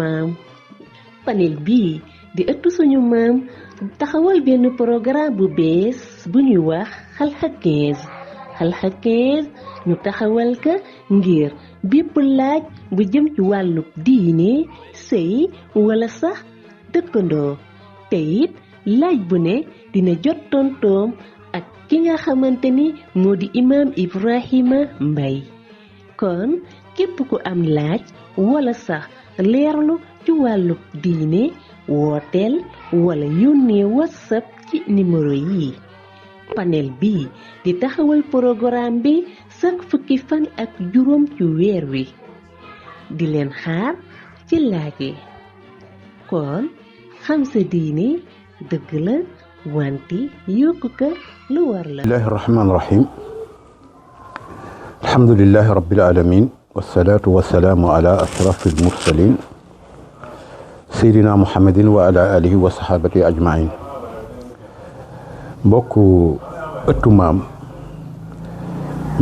maam panel bii di ëttu suñu maam taxawal benn programme bu bees bu ñuy wax xalxa 15 ñu taxawal ka ngir bépp laaj bu jëm ci wàllu diine sëy wala sax dëkkandoo te it laaj bu ne dina jot tontoom ak ki nga xamante ni moo di imaam Ibrahima Mbaye kon képp ku am laaj wala sax leerlu ci wàllu diine wooteel wala yónnee WhatsApp ci numéro yi panel bi di taxawal programme bi chaque fukki fan ak juróom ci weer wi di leen xaar ci laaj yi kon xam sa diine dëgg la wante yokku ka lu war la. bismillahi rahmaani rahim alhamdulillahi rabbil alamin wasalaatu wasalaamu ala ashrafil mursalin seydina muhammadin wa ala alihi wa sahabati ajmain mbokk ëttu maam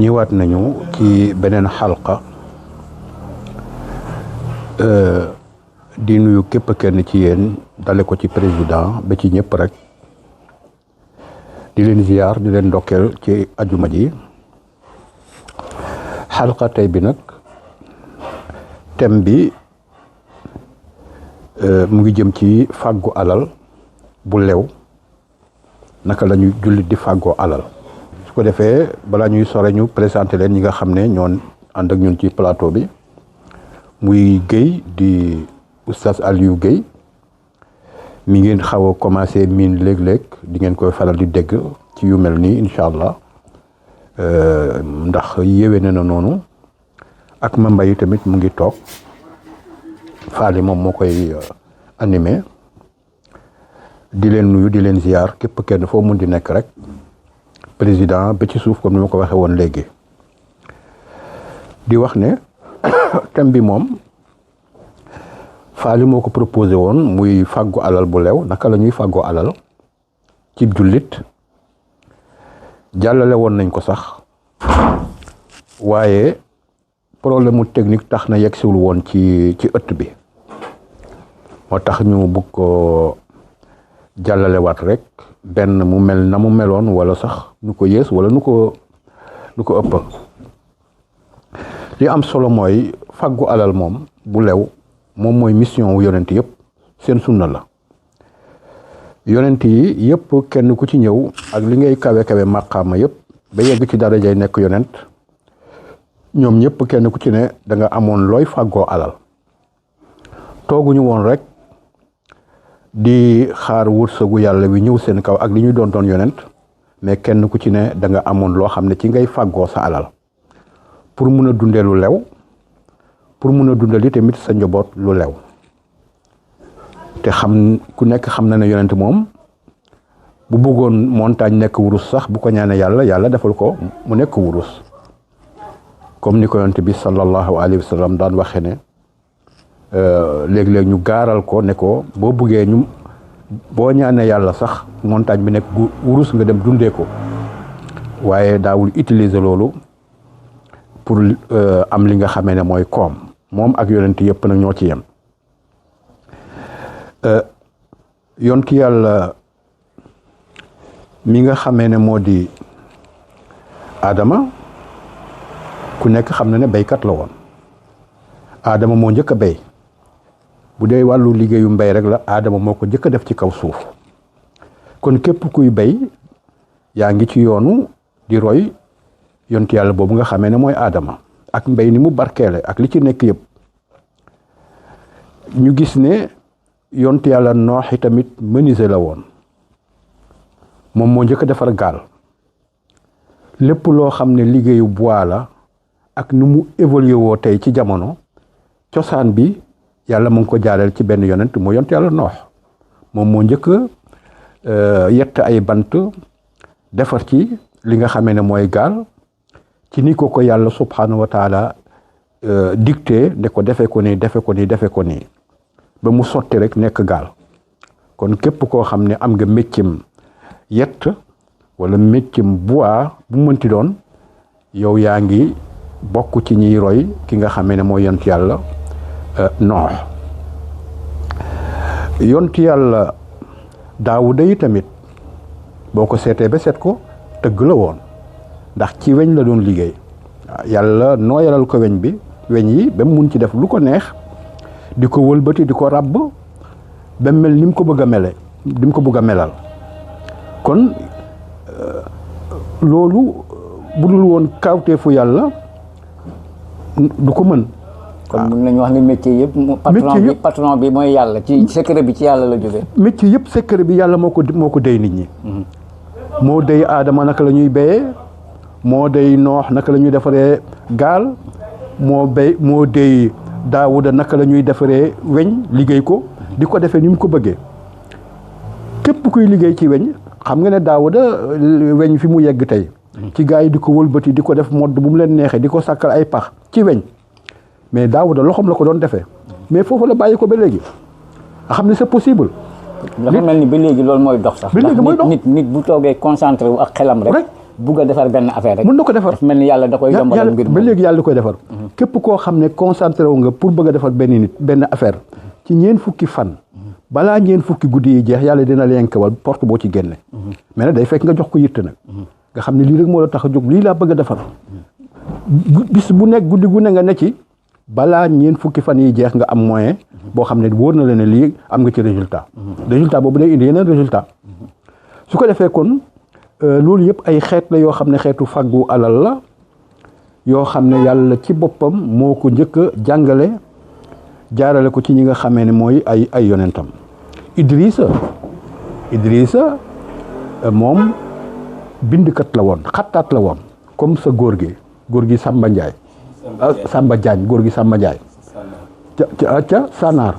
ñëwaat nañu ci beneen xalqa di nuyu képp kenn ci yéen dale ko ci président ba ci ñëpp rek di leen ziyaar di leen ndokkeel ci ajuma ji xalqa tey bi nag thème bi mu ngi jëm ci fàggu alal bu lew naka la ñuy jullit di fàggoo alal su ko defee balaa ñuy sore ñu présenté leen ñi nga xam ne ñoo ànd ak ñun ci plateau bi muy Guèye di oustaz Aliou Guèye mi ngeen xaw a commencé miin léeg-léeg di ngeen koy faral di dégg ci yu mel nii incha allah ndax yéwéne na noonu ak ma mbay tamit mu ngi toog faali moom moo koy animé di leen nuyu di leen ziar képp kenn foo mun di nekk rek président ba ci suuf comme ni ma ko waxee woon léegi di wax ne thème bi moom faali moo ko proposé woon muy fàggu alal bu lew naka la ñuy fàggoo alal ci jullit jàllale woon nañ ko sax waaye problème mu technique tax na yegsiwul woon ci ëtt bi moo tax ñu bëgg ko jàllale waat rek benn mu mel na mu meloon wala sax nu ko yées wala nu ko ëpp li am solo mooy fàggu alal moom bu lew moom mooy mission wu yonent yëpp seen sunna la yonent yi yëpp kenn ku ci ñëw ak li ngay kawe màqaama yëpp ba yegg ci darajay nekk yonent ñoom ñëpp kenn ku ci ne da nga amoon looy fàggoo alal tooguñu woon rek di xaar wërsëgu yàlla wi ñëw seen kaw ak li ñuy doon yonent mais kenn ku ci ne da nga amoon loo xam ne ci ngay fàggoo sa alal pour mun a dundee lu lew pour mun a dundali tamit sa njaboot lu lew te xam ku nekk xam na ne yonent moom bu bëggoon montagne nekk wurus sax bu ko ñaanee yàlla defal ko mu nekk wurus comme ni ko yonent bi sallallahu alayhi wa sallam daan waxee ne léeg-léeg ñu gaaral ko ne ko boo bëggee ñu boo ñaanee yàlla sax montagne bi nekk wurus nga dem dundee ko waaye daawul utiliser loolu pour am li nga xamee ne mooy koom moom ak yonent yëpp nag ñoo ci yem yonent yàlla mi nga xamee ne moo di Adama ku nekk xam na ne béykat la woon Adama moo njëkk a béy bu dee wàllu liggéeyu mbéy rek la Adama moo ko njëkk a def ci kaw suuf kon képp kuy béy yaa ngi ci yoonu di roy yonent yàlla boobu nga xamee ne mooy Adama ak mbéy ni mu barkeele ak li ci nekk yëpp ñu gis ne yonent yàlla Noox tamit menuisier la woon moom moo njëkk a defar gaal lépp loo xam ne liggéeyu bois la ak nu mu évolué woo tey ci jamono cosaan bi yàlla mu ngi ko jaareel ci benn yonent moo yonent yàlla Noox moom moo njëkk yett ay bant defar ci li nga xamee ne mooy gaal ci ni ko yàlla subhanahu wa taala dicté ne ko defe ko nii ba mu sotti rek nekk gaal kon képp koo xam ne am nga méccam yett wala méccam bois bu mënti doon yow yaa ngi bokk ci ñiy roy ki nga xamee ne mooy yonent yàlla Noox yonti yàlla Daawuda yi tamit boo ko seetee ba seet ko tëgg la woon ndax ci weñ la doon liggéey waaw yàlla nooyalal ko weñ yi ba mun ci def lu ko neex di ko wëlbati di ko ràbb ba mel ni mu ko bëgg a mele ni mu ko bëgg a melal kon loolu budul woon kawteefu yàlla du ko mën. kon mën nañu wax ni métier yëpp patron bi mooy yàlla ci secret bi ci yàlla la jógee. métier yëpp secret bi yàlla moo ko déy nit ñi. moo déy aadama naka la ñuy béyee moo déy noox naka la ñuy defaree gaal moo déy Daawuda naka la ñuy defaree weñ liggéey ko di ko defee ni mu ko bëggee képp kuy liggéey ci weñ xam nga ne Daawuda weñ fi mu yegg tey ci gaa yi di ko wëlbati di ko def modd bu mu leen neexee di ko sàkkal ay pax ci weñ mais Daawuda loxoom la ko doon defee mais foofu la bàyyi ko ba léegi nga xam ne c'est possible. dafa mel ni ba léegi loolu mooy dox sax. ba léegi mooy dox nit bu toogee concentré wu ak xelam rek. bugg a defar benn affaire rek. mën na ko defar dafa mel ni yàlla da koy yombalal mbir ba léegi yàlla da koy defar. képp koo xam ne concentré wu nga pour bëgg a defar benn affaire ci ñeen fukki fan. balaa ñeen fukki guddi yi jeex yàlla dina la yenkewal porte boo ci génne. mais nag day fekk nga jox ko yitte nag. nga xam ne lii rek moo la tax a jóg lii laa bëgg a defar. bis bu nekk guddi gu ne nga ne ci balaa ñeen fukki fan yi jeex nga am moyen boo xam ne wóor na la ne lii am nga ci résultat. résultat boobu day indi yeneen résultat. su ko defee kon loolu yëpp ay xeet la yoo xam ne xeetu fàggu alal la yoo xam ne yàlla ci boppam moo ko njëkk a jàngale jaarale ko ci ñi nga xamee ne mooy ay yonentam. Idrissa moom bindkat la woon xattaat la woon comme sa góor gi Samba Ndiaye Samba Diagne góor gi Samba Ndiaye ca Sanaar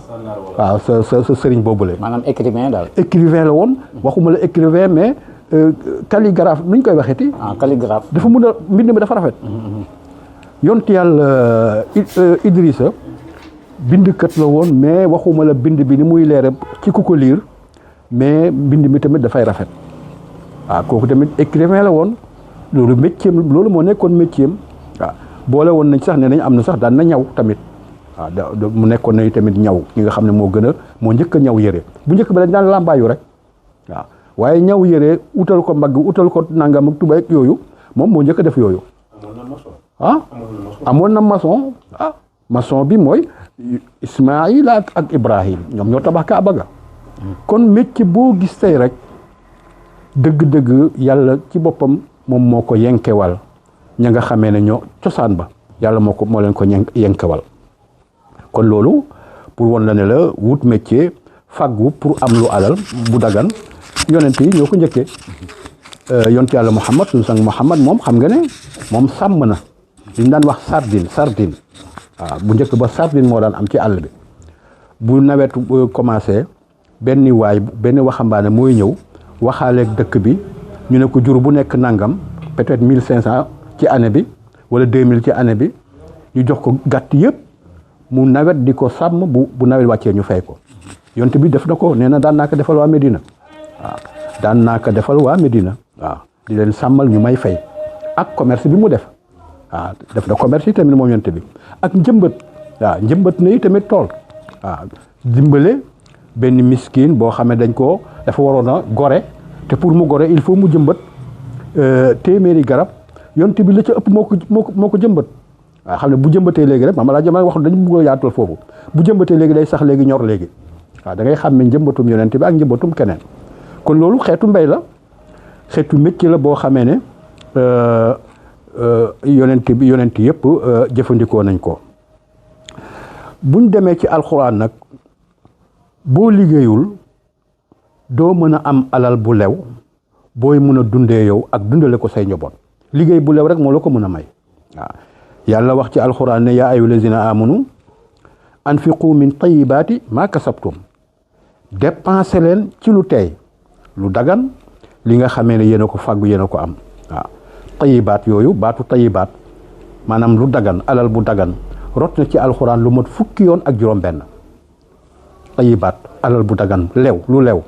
waaw sa sëriñ boobule. maanaam écrivain daal. écrivain la woon waxuma la écrivain mais calligraphe nuñ koy waxeeti. calligraphe. dafa mun a mbind mi dafa rafet. yonti yàlla Idrissa bindkat la woon mais waxuma la bind bi ni muy leere ci ku ko liir mais mbind mi tamit dafay rafet waaw kooku tamit écrivain la woon loolu métier loolu moo nekkoon métier waaw boole woon nañ sax ne nañ am na sax daan na ñaw tamit waaw mu nekkoon nañu tamit ñaw ki nga xam ne moo njëkk a ñaw yére bu njëkk ba dañ daan làmbaayu rek waaw waaye ñaw yére utal ko mbagg utal ko nangam ak tubaab yooyu moom moo njëkk a def yooyu. amoon na maçon maçon bi mooy Ismaïl ak Ibrahim ñoom ñoo tabax Kaaba ga kon métier boo gis tey rek dëgg-dëgg yàlla ci boppam moom moo ko yenkewal ña nga xamee ne ñoo cosaan ba yàlla moo leen ko yenkewal kon loolu pour won la ne la wut métier faggu pour am lu alal bu dagan yonent yi ñoo ko njëkkee yonent yàlla Muhammad suñu sang Muhammad moom xam nga ne moom sàmm na li ñu daan wax sardine waaw bu njëkk ba sardine moo daan am ci àll bi bu nawet commencé benn waxambaane mooy ñëw waxaaleeg dëkk bi ñu ne ko jur bu nekk nangam peut-être 1500 ci année bi wala 2000 ci année bi ñu jox ko gàtt yëpp mu nawet di ko sàmm bu nawet wàccee ñu fay ko yonent bi def na ko nee na daan naa ko defal waa Medina waaw daan naa ko defal waa Medina waaw di leen sàmmal ñu may fay ak commerce bi mu def waaw def na commerce yi tamit moom yonent bi ak njëmbat na yi tamit tool waaw dimbale benn miskin boo xamee dafa waroon a gore te pour mu gore il faut mu jëmbat téeméeri garab yonent bi la ca ëpp moo ko jëmbat waaw xam ne bu jëmbatee léegi rek maama laa jëma wax dañu bëgg a yaatal foofu bu jëmbatee léegi day sax léegi ñor léegi waaw da ngay xam ne njëmbatum yonent bi ak njëmbatum keneen kon loolu xeetu mbay la xeetu métier la boo xamee ne yonent yëpp jëfandikoo nañ ko buñ demee ci alxuraan nag boo liggéeyul doo mën a am alal bu lew booy mën a dundee yow ak dundale ko say njaboot liggéey bu lew rek moo la ko mën a may waaw yàlla wax ci alxuraan ne yaa ayyuha lazina amanu anfiqu min tayibaati maa kasabtum dépensé leen ci lu teey lu dagan li nga xamee ne yéen a ko fàggu yéen a ko am waaw tayibaat yooyu baatu tayibaat maanaam lu dagan alal bu dagan rot na ci alxuraan lu mat fukki yoon ak juróom-benn tayibaat alal bu dagan lu lew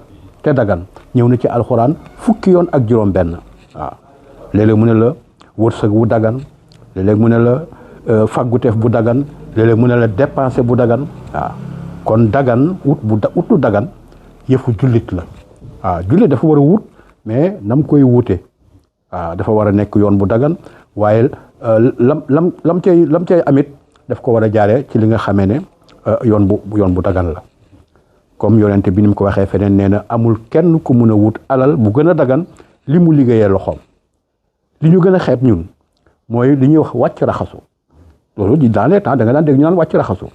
te dagan ñëw na ci alxuraan fukki yoon ak juróom-benn waaw léeg-léeg mu ne la wërsëg bu dagan léeg-léeg mu ne la fàgguteef bu dagan léeg-léeg mu ne la dépensé bu dagan waaw kon dagan ut lu dagan yëfu jullit la waaw jullit dafa war a wut mais nam koy wute waaw dafa war a nekk yoon bu dagan waaye lam cay amit daf ko war a jaaree ci li nga xamee ne yoon bu dagan la comme yonente bi ni mu ko waxee feneen nee na amul kenn ku mun a wut alal bu gën a dagan li mu liggéeyee loxoom li ñu gën a xeeb ñun mooy li ñuy wax wàcc raxasu loolu dans les temps da nga daan dégg ñu naan wàcc raxasu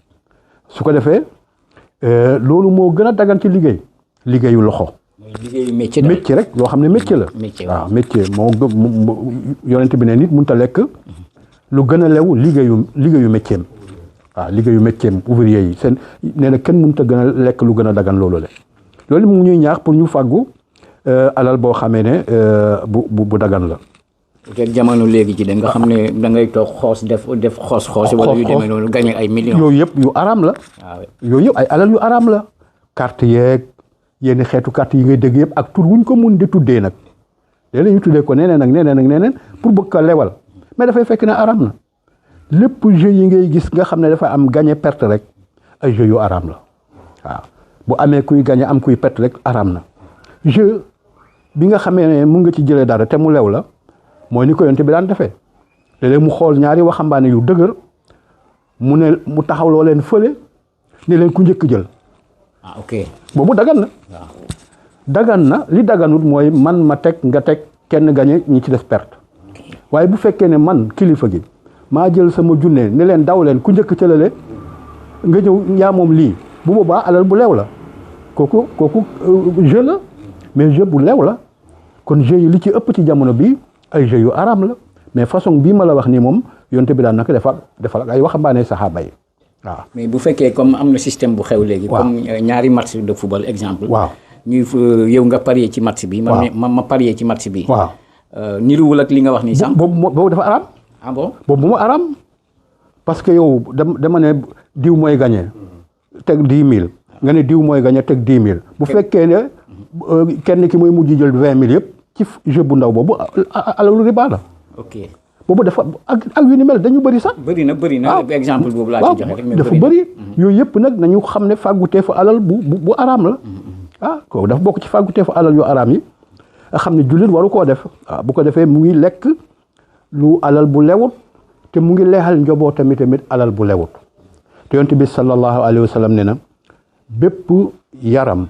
su ko defee loolu moo gën a dagan ci liggéeyu loxo. liggéeyu métier rek loo xam ne métier la. waaw métier moo yonent bi ne nit mënut a lekk lu gën a lew liggéeyu métier waaw liggéeyu métier ouvrier yi seen nee na kenn mënut a gën a lekk lu gën a dagan loolu la loolu mu ñuy ñaax pour ñu fàggu alal boo xamee ne bu dagan la. peut-être jamono léegi ci da nga xam ne da ngay toog xoos def xoos wala yu demee noonu gagné ay millions. yooyu yëpp yu araam la. yooyu yëpp ay alal yu araam la. carte yeeg yenn xeetu carte yi ngay dégg yëpp ak tur wuñ ko mun di tuddee nag léeg-léeg ñu tuddee ko neneen pour bëgg ko lewal mais dafay fekk ne araam na lépp jeu yi ngay gis nga xam ne dafa am gagné perte rek ay jeu yu araam la waaw bu amee kuy gagné am kuy perte rek araam na jeu bi nga xamee ne mun nga ci jëlee dara te mu lew la mooy ni ko yonte bi daan defee léeg-léeg mu xool ñaari waxambaane yu dëgër mu taxawloo leen fële ne leen ku njëkk jël. ok boobu dagan na. waaw dagan na li daganut mooy man ma teg nga teg kenn gañe ñi ci des perte waaye bu fekkee ne man kilifa gi maa jël sama junne ne leen daw leen ku njëkk cëlale nga ñëw yaa moom lii bu boobaa alal bu leew la kooku jeu la mais jeu bu leew la kon jeu yi li ci ëpp ci jamono bi ay jeu yu araam la mais façon bii ma la wax nii moom yonte bi daan naka defal ak ay waxambaane saxaaba yi waaw. mais bu fekkee comme am na système bu xew léegi. comme ñaari match de football exemple. waaw yow nga parier ci match bi. ma parier ci match bi. waaw niruwul ak li nga wax nii sax. boobu dafa araam. ah bon boobu mu araam parce que yow dama ne diw mooy gagné teg 10 000 nga ne diw mooy gagné teg 10 000 bu fekkee ne kenn ki mooy mujj jël 20 000 yëpp ci jeu bu ndaw boobu alalu riba la. ok boobu dafa ak yu ni mel dañu bëri sax. bëri na exemple boobu laa ci joxe rek. dafa bëri yooyu yëpp nag nañu xam ne fàgguteefu alal bu araam la. kooku dafa bokk ci fàgguteefu alal yu araam yi nga xam ne jullit waru koo def. bu ko defee mu ngi lekk lu alal bu lewut te mu ngi leexal njoboo tamit alal bu lewut te yonent bi sallallahu alayhi wa sallam ne na bépp yaram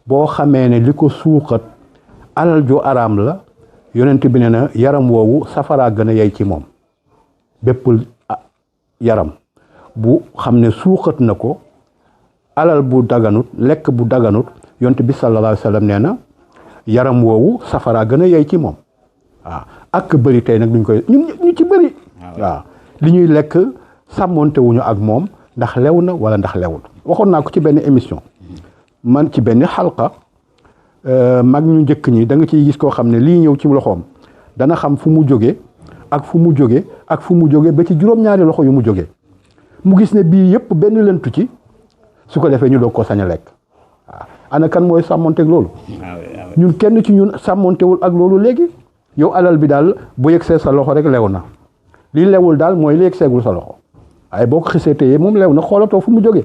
boo xamee ne li ko suuxat alal ju araam la. yonent bi ne na yaram woowu safaraa gën a yey ci moom bépp yaram bu xam ne suuxat na ko alal bu daganut lekk bu daganut yonent bi sallallahu alayhi wa sallam nee na yaram woowu safaraa gën a yey ci moom waaw ak bëri tey nag duñ koy ñu ci bëri waaw li ñuy lekk sàmmonte wuñu ak moom ndax lew na wala ndax lewul waxoon naa ko ci benn émission man ci benn xalqa mag ñu njëkk ñi da nga ciy gis koo xam ne lii ñëw ci loxoom dana xam fu mu jóge ak fu mu jóge ba ci juróom-ñaari loxo yu mu jóge mu gis ne bii yëpp benn lëntu ci su ko defee ñu doog ko sañ a lekk waaw ana kan mooy sàmmonteeg loolu ñun kenn ci ñun sàmmontewul ak loolu léegi yow alal bi daal bu yegsee sa loxo rek lew na li lewul daal mooy li yegseegul sa loxo waaye boo ko xisee téye moom lew na xoolatoo fu mu jóge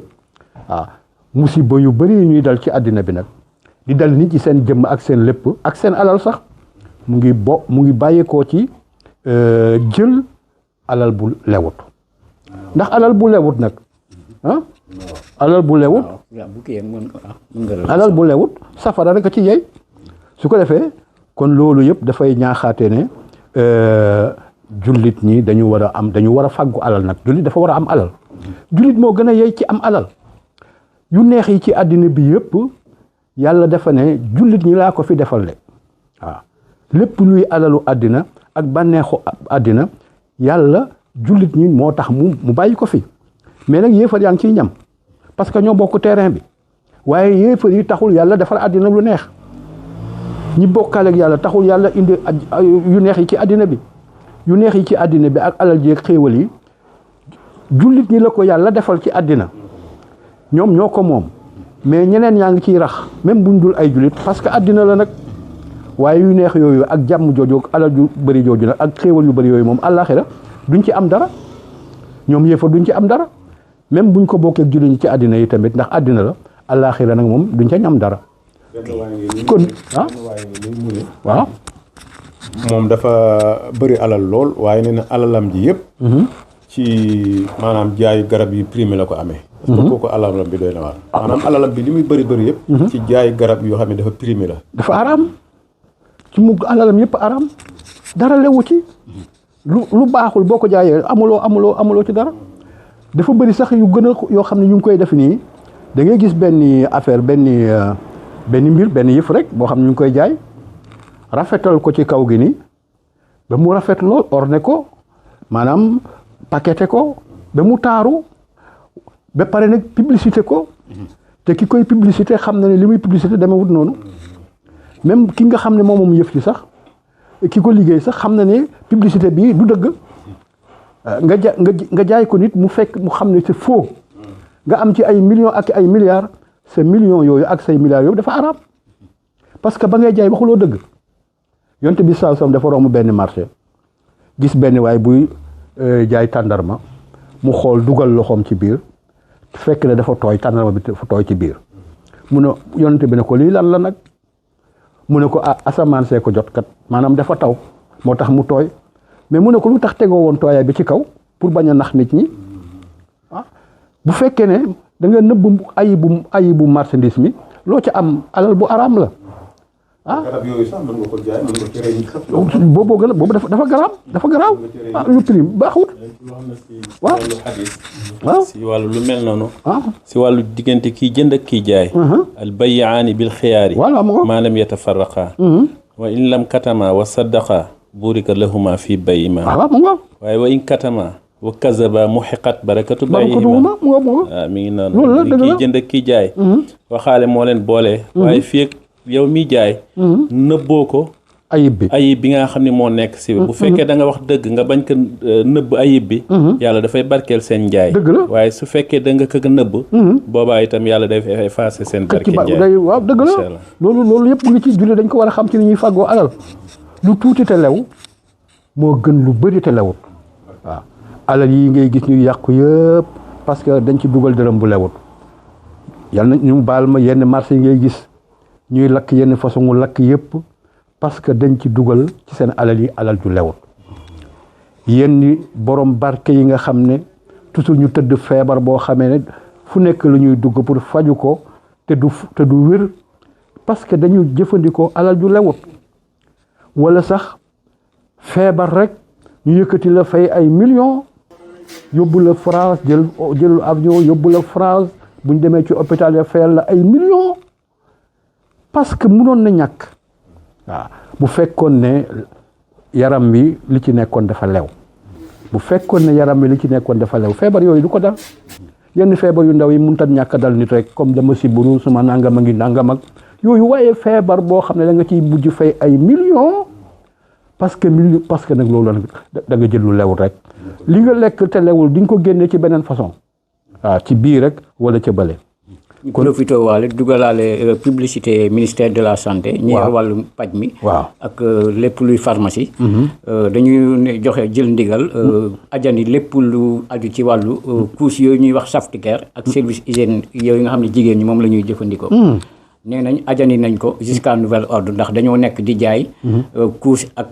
waaw musiba yu bëri yu ñuy dal ci àddina bi nag di dal nit ci seen jëmm ak seen lépp ak seen alal sax mu ngi bàyyeekoo ci jël alal bu lewut ndax alal bu lewut nag alal bu lewut safara rek a ci yey su ko defee kon loolu yëpp dafay ñaaxaate ne jullit ñi dañu war a fàggu alal nag jullit dafa war a am alal jullit moo gën a yey ci am alal yu neex yi ci àddina bi yëpp yàlla dafa ne jullit ñi laa ko fi defal de waaw lépp luy alalu àddina ak bànneexu àddina yàlla jullit ñi moo tax mu bàyyi ko fi mais nag yéefar yaa ngi ciy ñam parce que ñoo bokk terrain bi waaye yéefar yi taxul yàlla defal àddina lu neex ñi bokkaale ak yàlla taxul yàlla indi yu neex yi ci àddina bi yu neex yi ci àddina bi ak alal ji ak xéewal yi jullit ñi la ko yàlla defal ci àddina ñoom ñoo ko moom mais ñeneen yaa ngi ciy rax même buñ dul ay jullit parce que àddina la nag waaye yu neex yooyu ak jàmm jooju ak alal ju bëri jooju nag ak xéewal yu bëri yooyu moom àllaaxira duñ ci am dara ñoom yéefar duñ ci am dara même buñ ko bokkee jullit ñi ci àddina yi tamit ndax àddina la àllaaxira nag moom duñ ca ñam dara kon waaw moom dafa bëri alal lool waaye nee na alalam ji yëpp ci maanaam jaayu garab yi primé la ko amee parce que kooku alalam bi doy na waar maanaam alalam bi li muy bëri yëpp ci jaayu garab yoo xam ne dafa primé la dafa araam ci mu alalam yëpp araam dara lewu ci lu baaxul boo ko jaayee amuloo ci dara dafa bëri sax yu gën a yoo xam ne ñu ngi koy def nii da ngay gis benn affaire benn mbir benn yëf rek boo xam ne ñu ngi koy jaay rafetal ko ci kaw gi nii ba mu rafet lool orné ko maanaam paqueté ko ba mu taaru ba pare nag publicité ko te ki koy publicité xam na ne li muy publicité demewut noonu même ki nga xam ne moom yëf ci sax ki ko liggéey sax xam na ne publicité bi du dëgg nga jaay ko nit mu fekk mu xam ne c'est faux nga am ci ay millions ak ay milliards ces millions yooyu ak say milliards yooyu dafa araam parce que ba ngay jaay waxuloo dëgg yonte bi saa sam dafa romb benn marché gis benn waay buy jaay tàndarma mu xool dugal loxoom ci biir fekk ne dafa tooy tàndarma bi dafa tooy ci biir mu ne yonte bi ne ko lii lan la nag mu ne ko asamaan see ko jot kat maanaam dafa taw moo tax mu tooy mais mu ne ko lu tax tegoo woon tooyaay bi ci kaw pour bañ a nax nit ñi bu fekkee ne da nga nëbb ayibu marchandise mi loo ca am alal bu araam la garab yooyu sax mën nga ko jaay mën nga ci rey boobu dafa garaaw lu prime baaxut waaw si wàllu lu mel noonu si wàllu diggante kii jënd ak kii jaay al bayyaani bil xiyaari maa lam yatafarraqa wa in lam katama wa saddaqa burika lahuma fi bayima waaye wa in katama wa kazaba muhiqat barakatu bayima mi ngi noonu kii jënd ak kii jaay waxaale moo leen boole waaye fii yow mi jaay nëbboo ko ayib bi nga xam ne moo nekk si bu fekkee da nga wax dëgg nga bañ ko nëbb ayib bi yàlla dafay barkeel seen njaay waaye su fekkee da nga ko nëbb boobaa itam yàlla dafay effacé seen barkeel njaay waaw dëgg la loolu yëpp ngi ci julli dañ ko war a xam ci ni ñuy fàggoo alal lu tuuti te lew moo gën lu bëri te lewut waaw alal yi ngay gis ñuy yàqu yëpp parce que dañ ci dugal dërëm bu lewut yàlla na ñu baal ma yenn marché yi ngay gis ñuy lakk yenn façon lakk yëpp parce que dañ ci dugal ci seen alal yi alal ju lewut yenn borom barke yi nga xam ne toujours ñu tëdd feebar boo xamee ne fu nekk lu ñuy dugg pour faju ko te du wér parce que dañu jëfandikoo alal ju lewut wala sax feebar rek ñu yëkkati la fay ay millions yóbbu la France jël avion yóbbu la France buñ demee ci hôpital ya fayal la ay millions parce que munoon na ñàkk waaw bu fekkoon ne yaram wi li ci nekkoon dafa lew bu fekkoon ne yaram wi li ci nekkoon dafa lew feebar yooyu du ko dal yenn feebar yu ndaw yi mënut a ñàkk dal nit rek comme dama sibbiru suma nangam a ngi nangam ak yooyu waaye feebar boo xam ne da nga ciy mujj fay ay millions parce que nag loolu da nga jël lu lewul rek li nga lekk te lewul di nga ko génne ci beneen façon waaw ci biir rek wala ca bële. ñu profité waale dugalaale publicité ministère de la santé. ñeer wàllu paj mi. waaw ak lépp luy pharmacie. dañuy joxe jël ndigal. ajandi lépp lu aju ci wàllu couche yooyu ñuy wax Safticare ak service hygiène yooyu nga xam ne jigéen ñi moom la ñuy jëfandikoo. nee nañ ajandi nañ ko jusqu'à nouvel ordre ndax dañoo nekk di jaay couche ak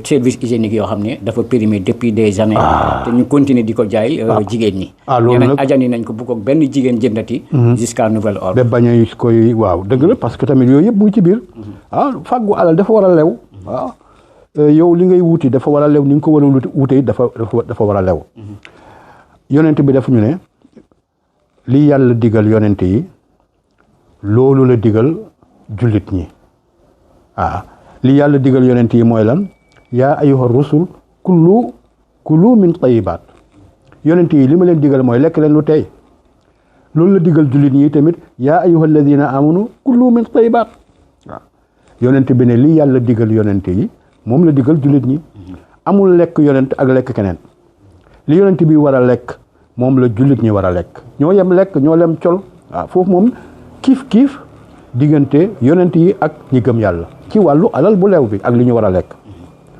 service hygiénique yoo xam ne dafa périmé depuis des années te ñu continuer di ko jaay jigéen ñi nee nañ ajandi nañ ko bu ko benn jigéen jëndati jusqu'à nouvel ordre ba bañ a koy waaw dëgg la parce que tamit yooyu yëpp mu ngi ci biir fàggu alal dafa war a lew yow li ngay wuti dafa war a lew ni nga ko war a wute dafa war a lew yonent bi dafa ñu ne li yàlla digal yonent yi loolu la digal jullit ñi li yàlla digal yonent yi mooy lan yaa ayyuha rusul kulu min tayyibaat yonent yi li ma leen digal mooy lekk leen lu tey loolu la digal jullit ñi tamit yaa ayyuha alladina amanu kulu min tayyibaat yonent bi ne li yàlla digal yonent yi moom la digal jullit ñi amul lekk yonent ak lekk keneen li yonent bi war a lekk moom la jullit ñi war a lekk ñoo yem lekk ñoo lem col foofu moom kiif diggante yonent yi ak ñi gëm yàlla ci wàllu alal bu leew bi ak li ñu war a lekk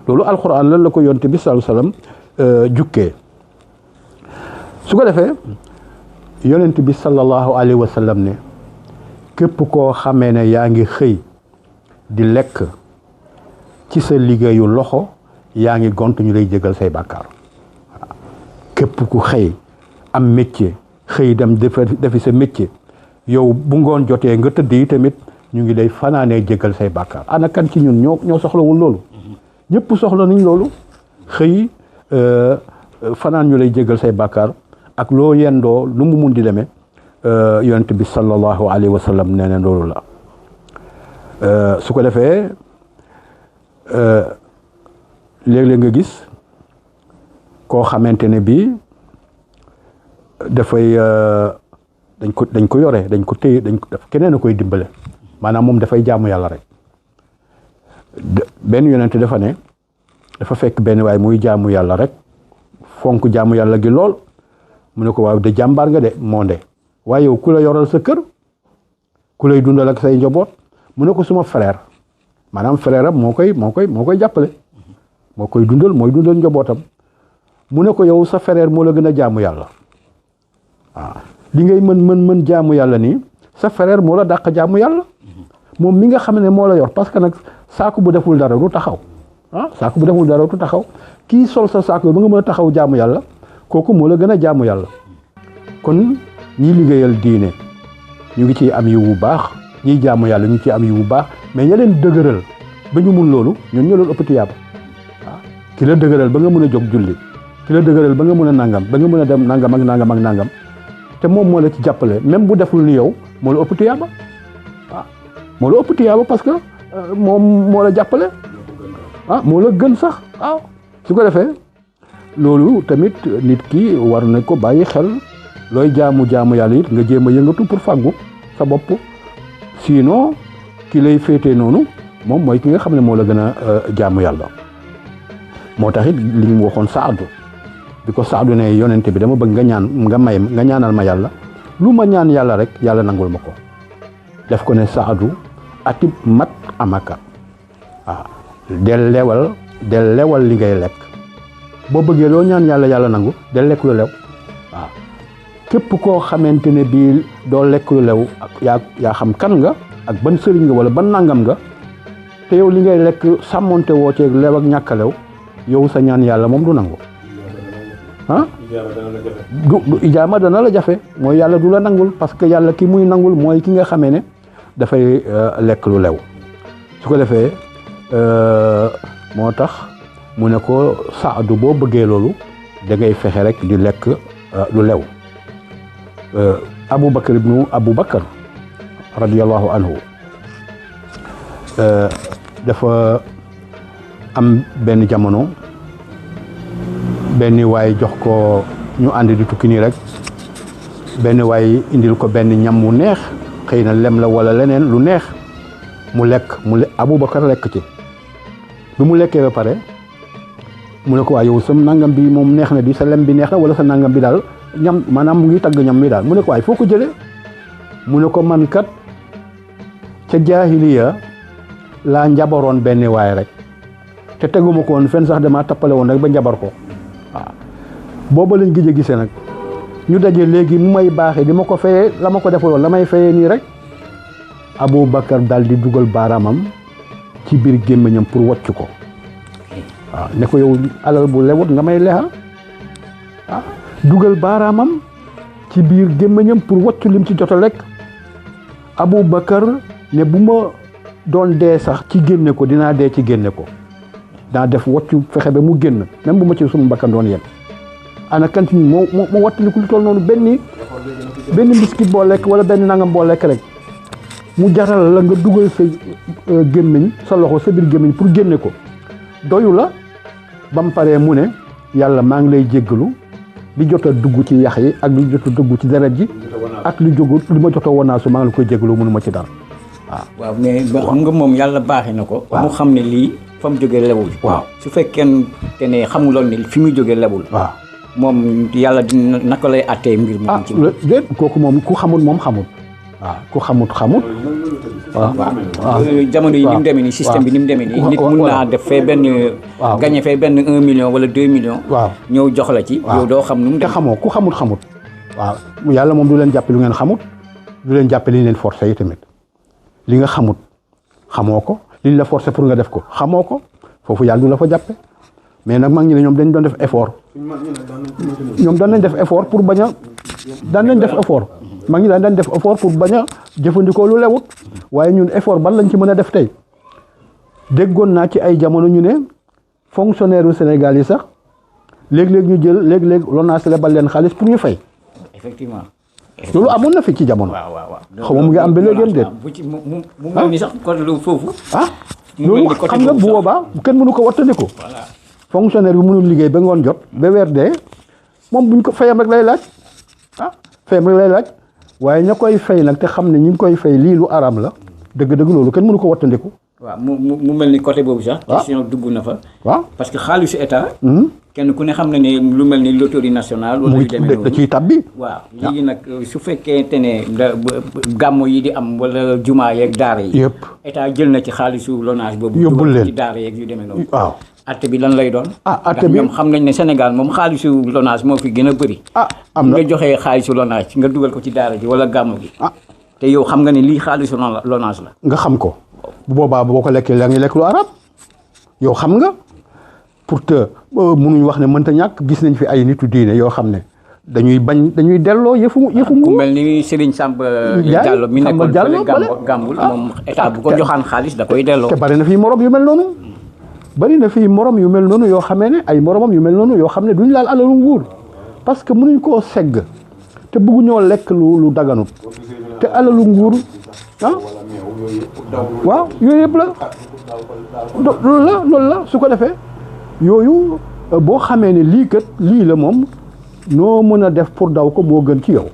loolu alxuraan lan la ko yonent bi sallallahu alayhi wasallam jukkee su ko defee yonent bi sallallahu alayhi wasallam ne képp koo xamee ne yaa ngi xëy di lekk ci sa liggéeyu loxo yaa ngi gont ñu lay jégal say bàkkaar képp ku xëy am métier xëy dem defi sa métier yow bu ngoon jotee nga tëdd yi tamit ñu ngi lay fanaanee jégal say bàkkaar ana kan ci ñun ñoo soxlawul loolu ñëpp soxla nañ loolu xëy fanaan ñu lay jégal say bàkkaar ak loo yendoo lu mu mun di demee yonent bi sallallahu alayhi wa sallam nee na loolu la su ko defee léeg-léeg nga gis koo xamante ne bii dafay dañ ko yore dañ ko téye keneen a koy dimbale maanaam moom dafay jaamu yàlla rek benn yonent dafa ne dafa fekk benn waay muy jaamu yàlla rek fonk jaamu yàlla gi lool mu ne ko waaw de jàmbaar nga de monde waaye yow ku la yoral sa kër ku lay dundal ak say njaboot mu ne ko suma frère maanaam frère am moo koy jàppale moo koy dundal mooy dundal njabootam mu ne ko yow sa frère moo la gën a jaamu yàlla waaw li ngay mën jaamu yàlla nii sa frère moo la dàq jaamu yàlla moom mi nga xam ne moo la yor parce que nag saako bu deful dara du taxaw saako bu deful dara du taxaw kii sol sa saako ba nga mën a taxaw jaamu yàlla kooku moo la gën a jaamu yàlla kon ñi liggéeyal diine ñu ngi ciy am yiw bu baax ñiy jaamu yàlla ñu ngi ciy am yiw bu baax mais ña leen dëgëral ba ñu mun loolu ñun ñoo leen ëpp tiyaaba waaw ki la dëgëral ba nga mën a jóg julli ki la dëgëral ba nga mën a nangam ba nga mën a dem nangam ak nangam ak nangam te moom moo la ci jàppale même bu deful ni yow moo la ëpp tiyaaba waaw moo la ëpp tiyaaba parce que moom moo la jàppale moo la gën sax waaw su ko defee loolu tamit nit ki war na ko bàyyi xel looy jaamu yàlla it nga jéem a yëngatu pour fàggu sa bopp sinon ki lay féetee noonu moom mooy ki nga xam ne moo la gën a jaamu yàlla moo tax it li ñu waxoon Saadu bi ko Saadu ne yonente bi dama bëgg nga ñaanal ma yàlla lu ma ñaan yàlla rek yàlla nangul ma ko def ko ne Saadu atib mat amaka waaw del lewal li ngay lekk boo bëggee loo ñaan yàlla nangu del lekk lu lew waaw képp koo xamante ne bii doo lekk lu lew yaa xam kan nga ak ban sëriñ nga wala ban nangam nga te yow li ngay lekk sàmmonte woo ceeg lew ak ñàkk a lew yow sa ñaan yàlla moom du nangu du ijaama dana la jafe mooy yàlla du la nangul parce que yàlla ki muy nangul mooy ki nga xamee ne dafay lekk lu lew su ko defee moo tax mu ne ko Saadu boo bëggee loolu da ngay fexe rek di lekk lu lew Aboubacar ibnu Aboubacar radiyallahu anhu dafa am benn jamono benn waay jox ko ñu ànd di tukki nii rek benn waay indil ko benn ñam wu neex xëy na lem la wala leneen lu neex mu lekk Aboubacar lekk ci bi mu lekkee ba pare mu ne ko waa yow sa nangam bi moom neex na di sa lem bi neex na wala sa nangam bi daal ñam maanaam mu ngi tagg ñam bi daal mu ne ko waay foo ko jëlee mu ne ko man kat ca jaahiliya laa njabaroon benn waay rek te teguma ko woon fenn sax damaa tappale woon rek ba njabar ko waaw booba lañ gëj a gisee nag ñu daje léegi mu may baaxee di ma ko fayee la ma ko defaloon la may fayee nii rek Aboubacar daal di dugal baaraamam ci biir gémmiñam pour wàcc ko waaw ne ko yow alal bu lewut nga may lexa dugal baaraamam ci biir gémmiñam pour wàccu lim ci jot a lekk Aboubacar ne bu ma doon dee sax ci génne ko dinaa dee ci génne ko daa def wàccu fexe ba mu génn même bu ma ci suma mbakkan doon yem ana kan ci moo wattaliku lu toll noonu benn biscuit boo lekk wala benn nangam boo lekk rek mu jaral la nga dugal sa gémmiñ sa loxo sa biir gémmiñ pour génne ko doyu la ba mu paree mu ne yàlla maa ngi lay jéggalu li jot a dugg ci yax yi ak li jot a dugg ci deret ji ak li ma jot a wanaasu maa ngi la koy jéggalu mënu ma ci dara waaw mais xam nga moom yàlla baaxee na ko mu xam ne lii fa mu jógee lewul waaw su fekkee te ne xamuloon ne fi muy jógee lewul waaw moom yàlla dina naka lay attee mbir moom ci déet kooku moom ku xamul moom xamul waaw ku xamut waaw jamono yi ni mu demee nii système bi ni mu demee nii nit mun naa def fee benn gagné fee benn 1 million wala 2 millions waaw ñëw jox la ci yow doo xam nu mu te xamoo ku xamut waaw yàlla moom du leen jàppe lu ngeen xamut du leen jàppe li leen forcé yi tamit li nga xamut xamoo ko liñ la forcer pour nga def ko xamoo ko foofu yàlla du la fa jàppe mais nag mag ñi ne ñoom dañ doon def effort ñoom daan nañ def effort pour bañ a daan nañ def effort mag ñi daan def effort pour bañ a jëfandikoo lu lewut waaye ñun effort ban lañ ci mën a def tey déggoon naa ci ay jamono ñu ne fonctionnaire u Sénégal yi sax léeg-léeg ñu jël léeg-léeg LONASE lebal leen xaalis pour ñu fay. effectivement. loolu amoon na fi ci jamono. waaw xaw ma mu ngi am ba léegi am déet. bu ci mu mel ni sax kon lu foofu. loolu xam nga bu boobaa kenn mënu ko wattandiku. voilà fonctionnaire bi mënul liggéey ba ngoon jot ba weer dee moom buñ ko fayam rek lay laaj fayam rek lay laaj waaye ña koy fay nag te xam ne ñu ngi koy fay lii lu araam la dëgg-dëgg loolu kenn mënu ko wattandiku. waaw mu mel ni côté boobu sax. question dugg na fa. waaw parce que xaalisu état. kenn ku ne xam na ne lu mel ni loterie nationale. wala yu demee noonu da ciy tabbi. waaw léegi nag su fekkee ne gàmmo yi di am wala jumaa yeeg daara yi. yëpp état jël na ci xaalisu LONASE boobu. yóbbul leen ci daara yeeg yu demee noonu. waaw atte bi lan lay doon. atte bi ñoom xam nañ ne Sénégal moom xaalisu LONASE moo fi gën a bëri. am na nga joxee xaalisu LONASE nga dugal ko ci daara ji wala gàmmo gi. te yow xam nga ne lii xaalisu LONASE la. nga xam ko. bu boobaa boo ko lekkee la ngi lekk lu arab yow xam nga pour te mënuñ wax ne mënta ñàkk gis nañ fi ay nitu diine yoo xam ne dañuy delloo yëfu nguur. ku mel ni Serigne Samba Diallo mi nekkoon fële Gàmbul moom état bu ko joxaan xaalis da koy delloo. te bari na fii morom yu mel noonu bari na fii morom yu mel noonu yoo xamee ne ay moromam yu mel noonu yoo xam ne duñ laal alalu nguur parce que mënuñ koo segg te bëgguñoo lekk lu daganut te alalu nguur waaw yooyu yëpp la loolu la su ko defee yooyu boo xamee ne lii kat lii la moom noo mën a def pour daw ko moo gën ci yow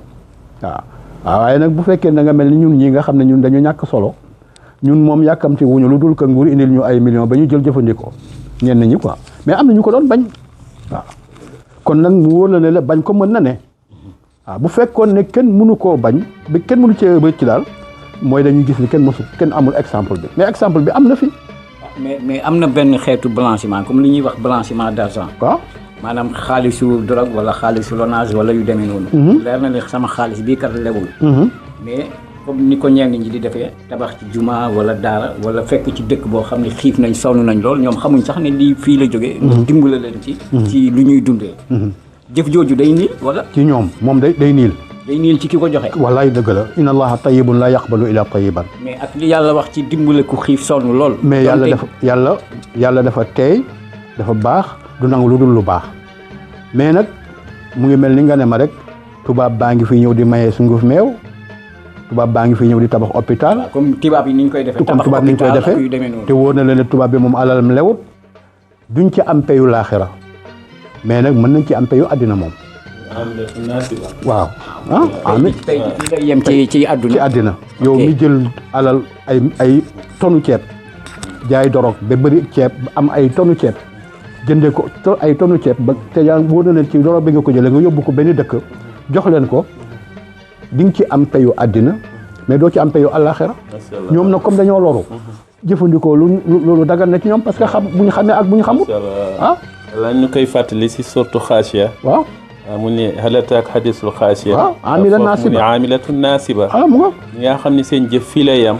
waaw waaye nag bu fekkee da nga mel ni ñun ñii nga xam ne ñun dañu ñàkk solo ñun moom yàkkamti wuñu lu dul ka nguur indil ñu ay millions ba ñu jël jëfandikoo ñenn ñi quoi mais am na ñu ko doon bañ waaw kon nag mu wóor la ne la bañ ko mën na ne waaw bu fekkoon ne kenn mënu koo bañ ba kenn mënu cee bëcc daal mooy dañuy gis ni kenn amul exemple bi mais exemple bi am na fi. mais am na benn xeetu blanchiment comme li ñuy wax blanchiment d'argent. waaw maanaam xaalisu drogue wala xaalisu LONASE wala yu demee noonu. leer na ne sama xaalis bii kat lewul. mais comme ni ko ñenn ñi di defee tabax ci juma wala daara wala fekk ci dëkk boo xam ne xiif nañ sonn nañ lool ñoom xamuñ sax ne lii fii la jógee. dimbala leen ci lu ñuy dundee. jëf jooju day niil wala. ci ñoom moom day niil. day niil ci ki ko joxe. wallaay dëgg la inna allaha tayyibun la yaqbalu illa tayyiban. mais ak li yàlla wax ci dimbale ku xiif sonn lool. mais yàlla dafa teey dafa baax du nangu lu dul lu baax mais nag mu ngi mel ni nga ne ma rek tubaab baa ngi fi ñëw di maye sunguf meew tubaab baa ngi fi ñëw di tabax hôpital. comme tubaab yi ni ñu koy defee. comme tubaab ni ñu koy defee te wóor na leen ne tubaab bi moom alalam lewut duñ ci am payu laaxira mais nag mën nañ ci am payu àddina moom. waaw tey nga yem ci àdduna yow mi jël alal ay tonu ceeb jaay dorog ba bëri ceeb am ay tonu ceeb jëndee ko ay tonu ceeb ba te yaa wóor na leen ci dorog bi nga ko jëlee nga yóbbu ko benn dëkk jox leen ko di nga ci am payu àddina mais doo ci am payu àllaaxira ñoom nag comme dañoo loru jëfandikoo loolu dagan na ci ñoom parce que bu ñu xamee ak bu ñu xamul lañ ñu koy fàttali si surtout xaasiya waaw mu ne hal ataaka hadiisul xaasiya waaw amilatun naasiba mu ngo ñi nga xam ne seen jëf fii lay yam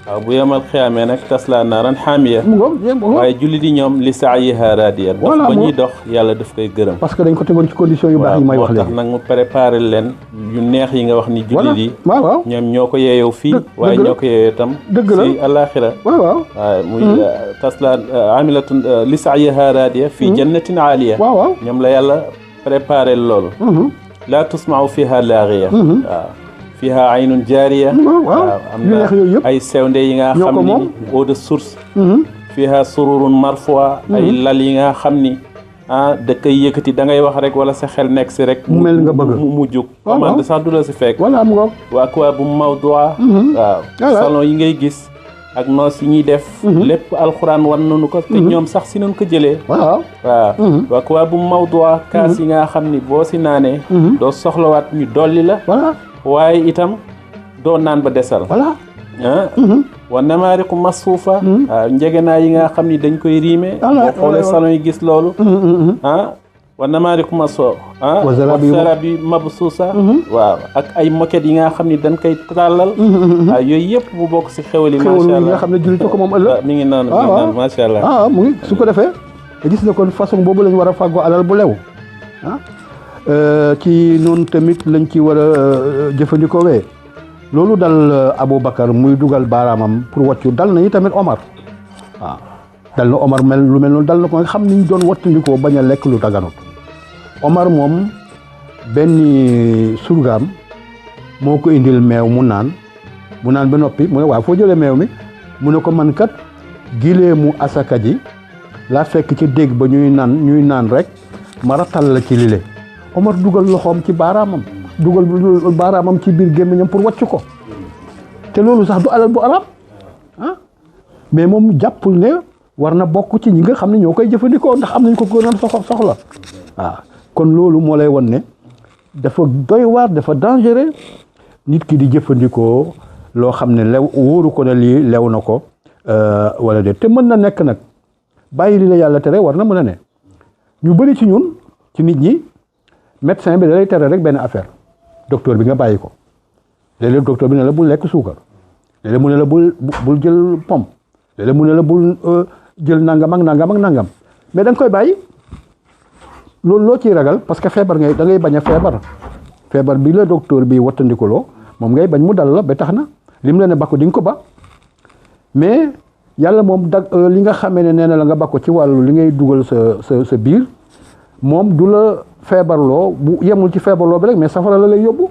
waaw bu yemal xiyaamee nag tasla naaran xaamiya mu ngo waaye julli di ñoom li sa'yihaa raadiya dox ba ñuy dox yàlla daf koy gërëm parce que dañ ko tegoon ci condition yu baax yi may wax léegi moo tax nag mu préparé leen yu neex yi nga wax ni julli di waaw ñoom ñoo ko yeeyoo fii waaye ñoo ko yeeyoo itam si àllaaxira waaw muy tasla amilatun li sa'yihaa raadiya fii jannatin aaliya ñoom la yàlla préparé loolu laa tusma'u fiha laaxiya waaw fiha aynun jaariya waaw am na ay sewnde yi nga xam ni eau de source fiha sururun marfuwa ay lal yi nga xam ni da koy yëkkati da ngay wax rek wala sa xel nekk si rek mu mel nga bëgg mu jóg commande sax du la si fekk wala mu wa akwaabun mawdu'a waaw salon yi ngay gis ak noos yi ñuy def lépp alxuraan wan nañu ko te ñoom sax si nañu ko jëlee waaw wa akwaabun mawdu'a kaas yi nga xam ni boo si naanee doo soxlawaat ñu dolli la waaye itam doo naan ba desal wa namaariqu masfuufa njegenaa yi nga xam ni dañ koy riime boo xoolee salon yi gis loolu wa namaariku maso wa zarabi mabsuusa waaw ak ay moquette yi nga xam ni dañ koy tàllal waaw yooyu yëpp mu bokk si xewali macha allah yi nga xam ne jullit ko moom ëllëg mi ngi noonu macha allah mu ngi su ko defee gis na kon façon boobu lañ war a fàggoo alal bu lew ci noonu tamit lañ ci war a jëfandikoo wee loolu dal Aboubacar muy dugal baaraamam pour wàccu dal nañu tamit Omar waaw dal na Omar lu mel noonu dal na ko nga xam ni ñu doon wattandikoo bañ a lekk lu daganut Omar moom benn surgaam moo ko indil meew mu naan ba noppi mu ne waaw foo jëlee meew mi mu ne ko man kat gileemu asaka ji laa fekk ci dégg ba ñuy naan rek ma ratal la ci lile Omar dugal loxoom ci baaraamam dugal baaraamam ci biir gémmiñam pour wàcc ko te loolu sax du alal bu araam mais moom jàppul ne war na bokk ci ñi nga xam ne ñoo koy jëfandikoo ndax am nañ ko gënoon soxla waaw kon loolu moo lay won ne dafa doy waar dafa dangereux nit ki di jëfandikoo loo xam ne lew wóoru ko ne lii lew na ko wala de te mën na nekk nag bàyyi li la yàlla tere war na mën a ne ñu bëri ci ñun ci nit ñi médecin bi da lay tere rek benn affaire docteur bi nga bàyyi ko léeg-léeg docteur bi ne la bul lekk suukar léeg-léeg mu ne la bul jël pomme léeg-léeg mu ne la bul jël nangam ak nangam mais da nga koy bàyyi loolu loo ciy ragal parce que feebar da ngay bañ a feebar bi la docteur bi wattandikuloo moom ngay bañ mu dal la ba tax na lim la ne bakko di nga ko ba mais yàlla moom li nga xamee ne nee na la nga bakko ci wàllu li ngay dugal sa biir moom du la feebarloo bu yemul ci feebarloo bi rek mais safara la lay yóbbu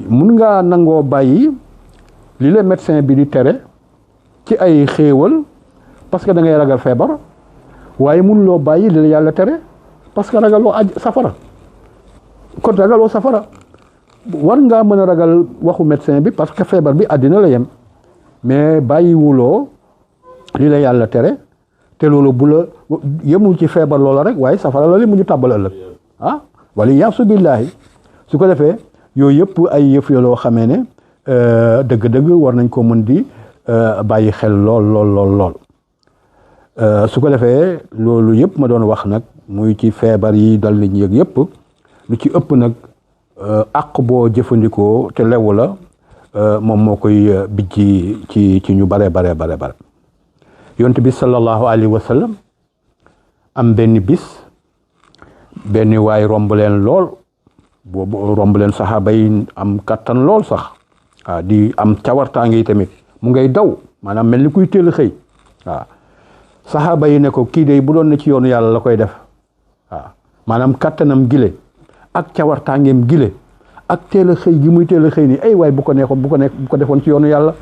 mun ngaa nangoo bàyyi li la médecin bi di tere ci ay xéewal parce que da ngay ragal feebar waaye mënuloo bàyyi li la yàlla tere parce que ragaloo safara kon ragaloo safara war ngaa mën a ragal waxu médecin bi parce que feebar bi àddina la yem mais bàyyiwuloo li la yàlla tere te loolu bu la yemul ci feebar loola rek waaye safara la li mu ñu tàbbal ëllëg wala yaasu billaahi su ko defee yooyu yëpp ay yëf yoo xamee ne dëgg-dëgg war nañ ko mën di bàyyi xel lool su ko defee loolu yëpp ma doon wax nag muy ci feebar yi dal nit ñi yëpp lu ci ëpp nag àq boo jëfandikoo te lewu la moom moo koy bijji ci ñu bare yonent bi sallallahu alayhi wa sallam am benn bis benn waay romb leen lool boobu romb leen saxaaba yi am kattan lool sax di am cawartaange yi tamit mu ngay daw maanaam mel ni kuy teel a xëy saxaaba yi ne ko kii de bu doon ne ci yoonu yàlla la koy def maanaam kattanam gile ak cawartaangeem gile ak teel a xëy gi muy teel a xëy ni ay waay bu ko defoon ci yoonu yàlla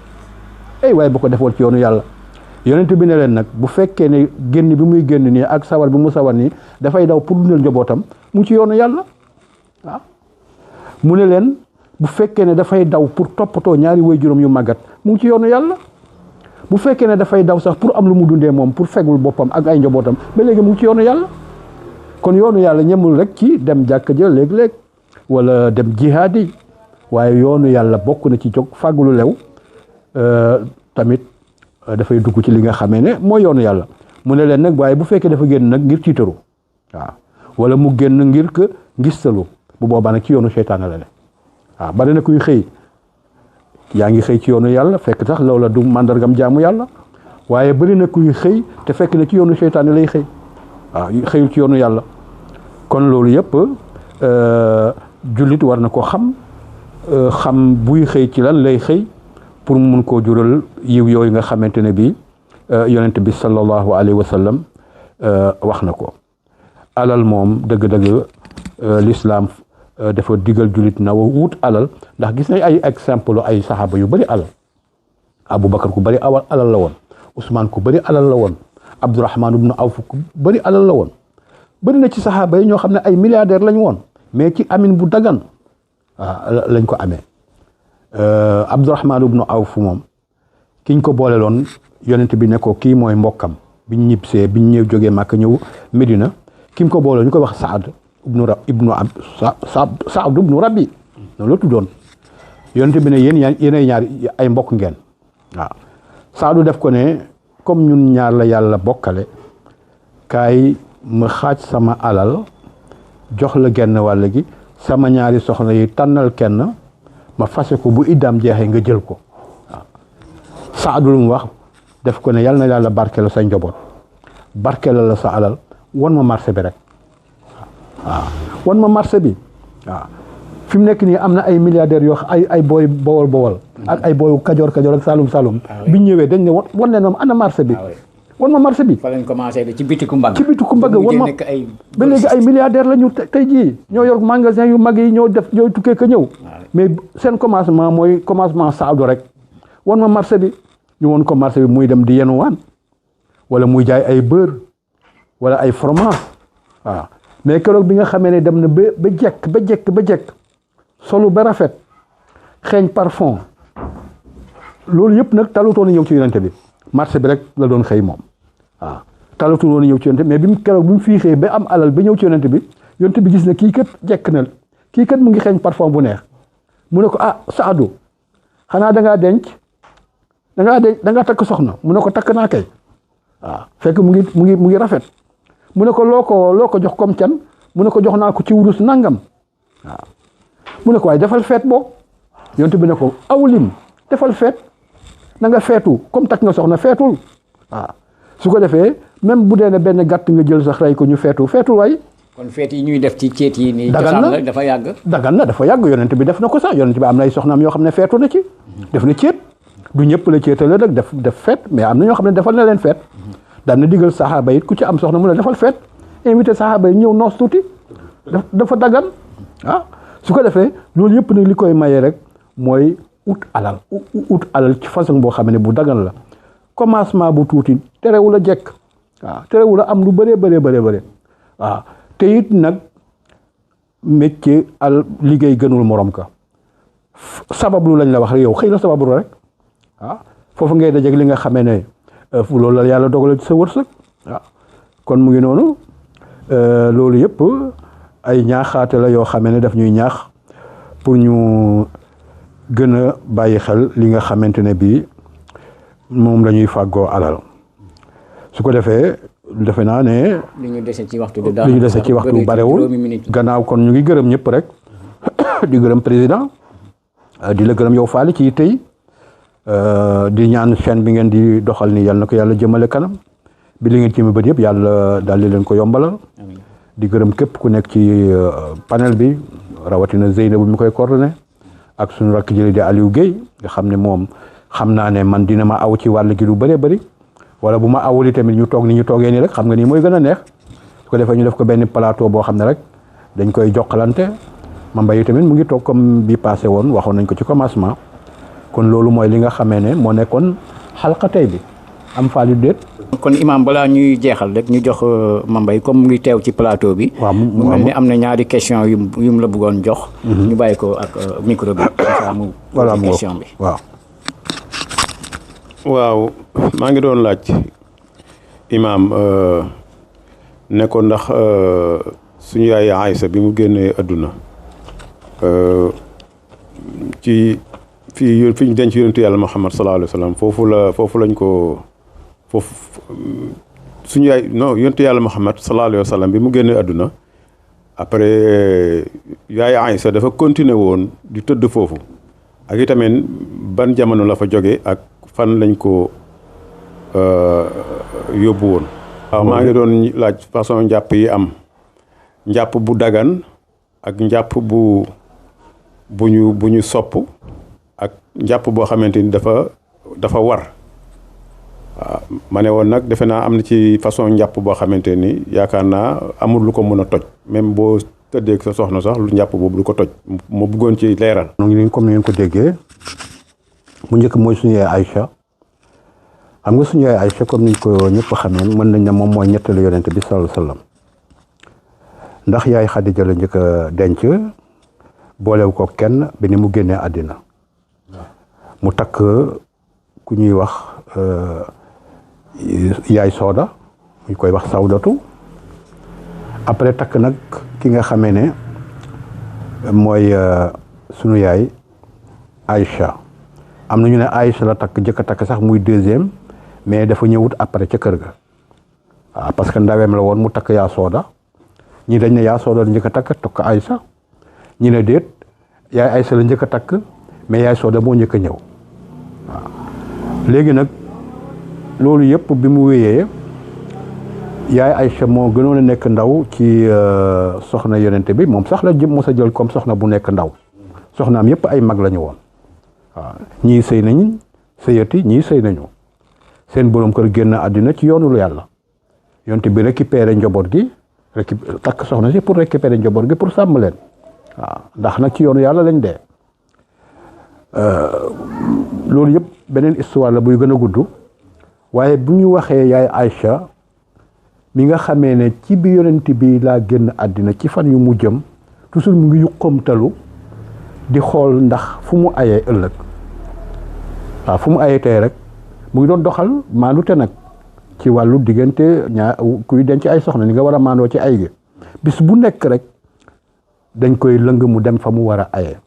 yonent bi ne leen nag bu fekkee ne génn bi muy génn nii ak sawar bi mu sawar nii dafay daw pour dundal njabootam mu ci yoonu yàlla mu ne leen bu fekkee ne dafay daw pour toppatoo ñaari waajuram yu màggat mu ngi ci yoonu yàlla bu fekkee ne dafay daw sax pour am lu mu dundee moom pour fegul boppam ak ay njabootam ba léegi mu ngi ci yoonu yàlla kon yoonu yàlla ñemul rek ci dem jàkka ja léeg-léeg wala dem jihaad yi waaye yoonu yàlla bokk na ci jóg fàggulu lew tamit dafay dugg ci li nga xamee ne mooy yoonu yàlla mu ne leen nag waaye bu fekkee dafa génn nag ngir tiitaru wala mu génn ngir que ngistalu bu boobaa nag ci yoonu seytaane la ne bari na kuy xëy yaa ngi xëy ci yoonu yàlla fekk tax loola du màndargam jaamu yàlla waaye bari na kuy xëy te fekk na ci yoonu seytaane lay xëy xëyul ci yoonu yàlla kon loolu yëpp jullit war na ko xam buy xëy ci lan lay xëy pour mu mun koo jural yiw yooyu nga xamante ne bi yonent bi sallallahu alayhi wa sallam wax na ko alal moom dëgg-dëgg l'islam dafa digal jullit na wut alal ndax gis nañ ay exemple ay saxaaba yu bëri alal Aboubacar ku bëri alal la woon Ousmane ku bëri alal la woon Abdourahman ibn Awf ku bëri alal la woon bëri na ci saxaaba yi ñoo xam ne ay milliardaires lañ woon mais ci amin bu dagan lañ ko amee Abdourahman ibn Awf moom kiñ ko boole loon yonent bi ne ko kii mooy mbokkam biñ ñibbisee biñ ñëw jógee Màkka ñëw Medina kim ko boole ñu ko wax Saad ibnu Rabi noonu la tuddoon yonent bi ne yéenay ñaar ay mbokk ngeen Saadu def ko ne comme ñun ñaar la yàlla bokkale kaay ma xaaj sama alal jox la genn wàll gi sama ñaari soxna yi tànnal kenn ma fase ko bu iddaam jeexee nga jël ko waaw Saadu lu mu wax def ko ne yàlla na yàlla barkeel sa njaboot barkeel la sa alal won ma marché bi rek waaw won ma marché bi waaw fi mu nekk nii am na ay milliardaires yoo ay booy bowol ak ay booy kajoor ak salum biñ ñëwee dañ ne won leen ana marché bi won ma marché bi. fa lañ commencé ci bitiku mbagg. ci bitiku mbagg won ma ba léegi ay milliardaires la ñu tey jii ñoo yor magasin yu mag yi ñoo tukkee ka ñëw mais seen commencement mooy commencement Saadu rek won ma marché bi ñu won ko marché bi muy dem di yenuwaan wala muy jaay ay beurre wala ay fromage waaw mais keroog bi nga xamee ne dem na ba jekk solu ba rafet xeeñ parfum loolu yëpp nag talutoon ñëw ci yonente bi marché bi rek la doon xëy moom waaw talutoon woon ñëw ci yonente bi mais bi mu keroog bi mu fii xëy ba am alal ba ñëw ci yonente bi gis na kii kat jekk na kii kat mu ngi xeeñ parfum bu neex mu ne ko Saadu xanaa da ngaa takk soxna mu ne ko takk naa kay waaw fekk mu ngi rafet mu ne ko loo ko jox comme can mu ne ko jox naa ko ci wurus nangam waaw mu ne ko waaye defal feet boo yonent bi ne ko awlim defal feet na nga feetu comme takk nga soxna feetul waaw su ko defee même bu dee ne benn gàtt nga jël sax rey ko ñu feetul waay. kon feet yi ñuy def ci ceet yi nii. dafa yàgg. dafa yàgg yonent bi def na ko sax yonent bi am na ay soxnaam yoo xam ne feetu na ci. def na ceet du ñëpp la ceetale rek def feet mais am na ñoo xam ne defal na leen feet. daan na digal saxaaba yi ku ci am soxna mu la defal feet invité saxaaba yi ñëw noos tuuti dafa dagan su ko defee loolu yëpp nag li koy maye rek mooy ut alal ci façon boo xam ne bu dagan la commencement bu tuuti terewul a jekk terewul a am lu bëree waaw te it nag métier liggéey gënul morom ka sabablu lañ la wax rek yow xëy na sabablu rek foofu ngay dajeeg li nga xamee ne loolu la yàlla dogal ci sa wërsëg kon mu ngi noonu loolu yëpp ay ñaaxaate la yoo xamee ne daf ñuy ñaax pour ñu gën a bàyyi xel li nga xamante ne bii moom la ñuy fàggoo alal su ko defee defe naa ne li ñu dese ci waxtu barewul gannaaw kon ñu ngi gërëm ñëpp rek di gërëm président di la gërëm yow Faly ci tey di ñaan chaîne bi ngeen di doxal ni yàlla na ko yàlla jëmale kanam bi li ngeen ci bët yëpp yàlla daal di leen ko yombalal di gërëm képp ku nekk ci panel bi rawatina Zeynab bu mi koy coordonné ak suñu rakk jëli di Aliou Guèye nga xam ne moom xam naa ne man dina ma aw ci wàll gi lu bëree bëri wala bu ma awuli tamit ñu toog ni ñu toogee nii rek xam nga nii mooy gën a neex su ko defee ñu def ko benn plateau boo xam ne rek dañ koy jokkalante ma mbay tamit mu ngi toog comme bi passé woon waxoon nañ ko ci commencement kon loolu mooy li nga xamee ne moo nekkoon xalqa tey bi am Faly déet. kon imam balaa ñuy jeexal rek ñu jox Mambay comme mu ngi teew ci plateau bi. waaw mu mel ni am na ñaari question yu mu la bëggoon jox. ñu bàyyi ko ak micro bi. mu question bi waaw maa ngi doon laaj imam ne ko ndax suñu yaay Aïssa bi mu génnee àdduna ci fi ñu denc yonentu yàlla Muhammad sallallahu alayhi wa sallam foofu lañ ko foofu suñu yaay yonentu yàlla Muhammad sallallahu alayhi wa sallam bi mu génnee àdduna après yaay Aïssa dafa continuer woon di tëdd foofu ak itamit ban jamono la fa jóge ak fan lañ ko yóbbu woon. waaw maa ngi doon laaj façon njàpp yi am njàpp bu dagan ak njàpp bu ñu sopp ak njàpp boo xamante ni dafa war waaw ma ne woon nag defe naa am na ci façon njàpp boo xamante ni yaakaar naa amul lu ko mën a toj même boo tëddee sa soxna sax lu njàpp boobu du ko toj ma bëggoon ci leeral. comme ni ngeen ko déggee mu njëkk mooy suñu yaay Aïcha xam nga suñu yaay Aïcha comme niñ ko ñëpp xamee mën nañ ne moom mooy ñetteelu yonente bi sallallahu alayhi wasallam ndax yaay Xadija la njëkk a denc boolewu ko kenn bi ni mu génnee àddina mu takk ku ñuy wax yaay Sooda ñu koy wax Sawdatu après takk nag ki nga xamee ne mooy sunu yaay Aïcha am na ñu ne Aïcha la takk jëkk a takk sax muy deuxième mais dafa ñëwut après ca kër ga waaw parce que ndaweem la woon mu takk yaa sooda ñi dañ ne yaa sooda la njëkk a takk Aysa ñi ne déet yaay Aysa la njëkk a takk mais yaay sooda moo njëkk a ñëw waaw léegi nag loolu yëpp bi mu wéyee yaay Aysa moo gënoon a nekk ndaw ci soxna yonente bi moom sax la mos a jël comme soxna bu nekk ndaw soxnaam yëpp ay mag la ñu woon waaw ñii sëy nañ sëyati ñii sëy nañu seen borom kër génn àddina ci yoonu yàlla yonente bi récupéré njaboot gi takk soxna si pour récupérer njaboot gi pour sàmm leen waaw ndax nag ci yoonu yàlla lañ dee loolu yëpp beneen histoire la buy gën a gudd waaye bu ñu waxee yaay Aïcha mi nga xamee ne ci bi yonent bi laa génn àddina ci fan yu mu jëm toujours mu ngi yuqamtalu di xool ndax fu mu ayee ëllëg waaw fu mu ayee tey rek mu ngi doon doxal maandute nag ci wàllu diggante kuy denc ay soxna ni nga war a maandoo ci ay gi bis bu nekk rek dañ koy lëng mu dem fa mu war a ayee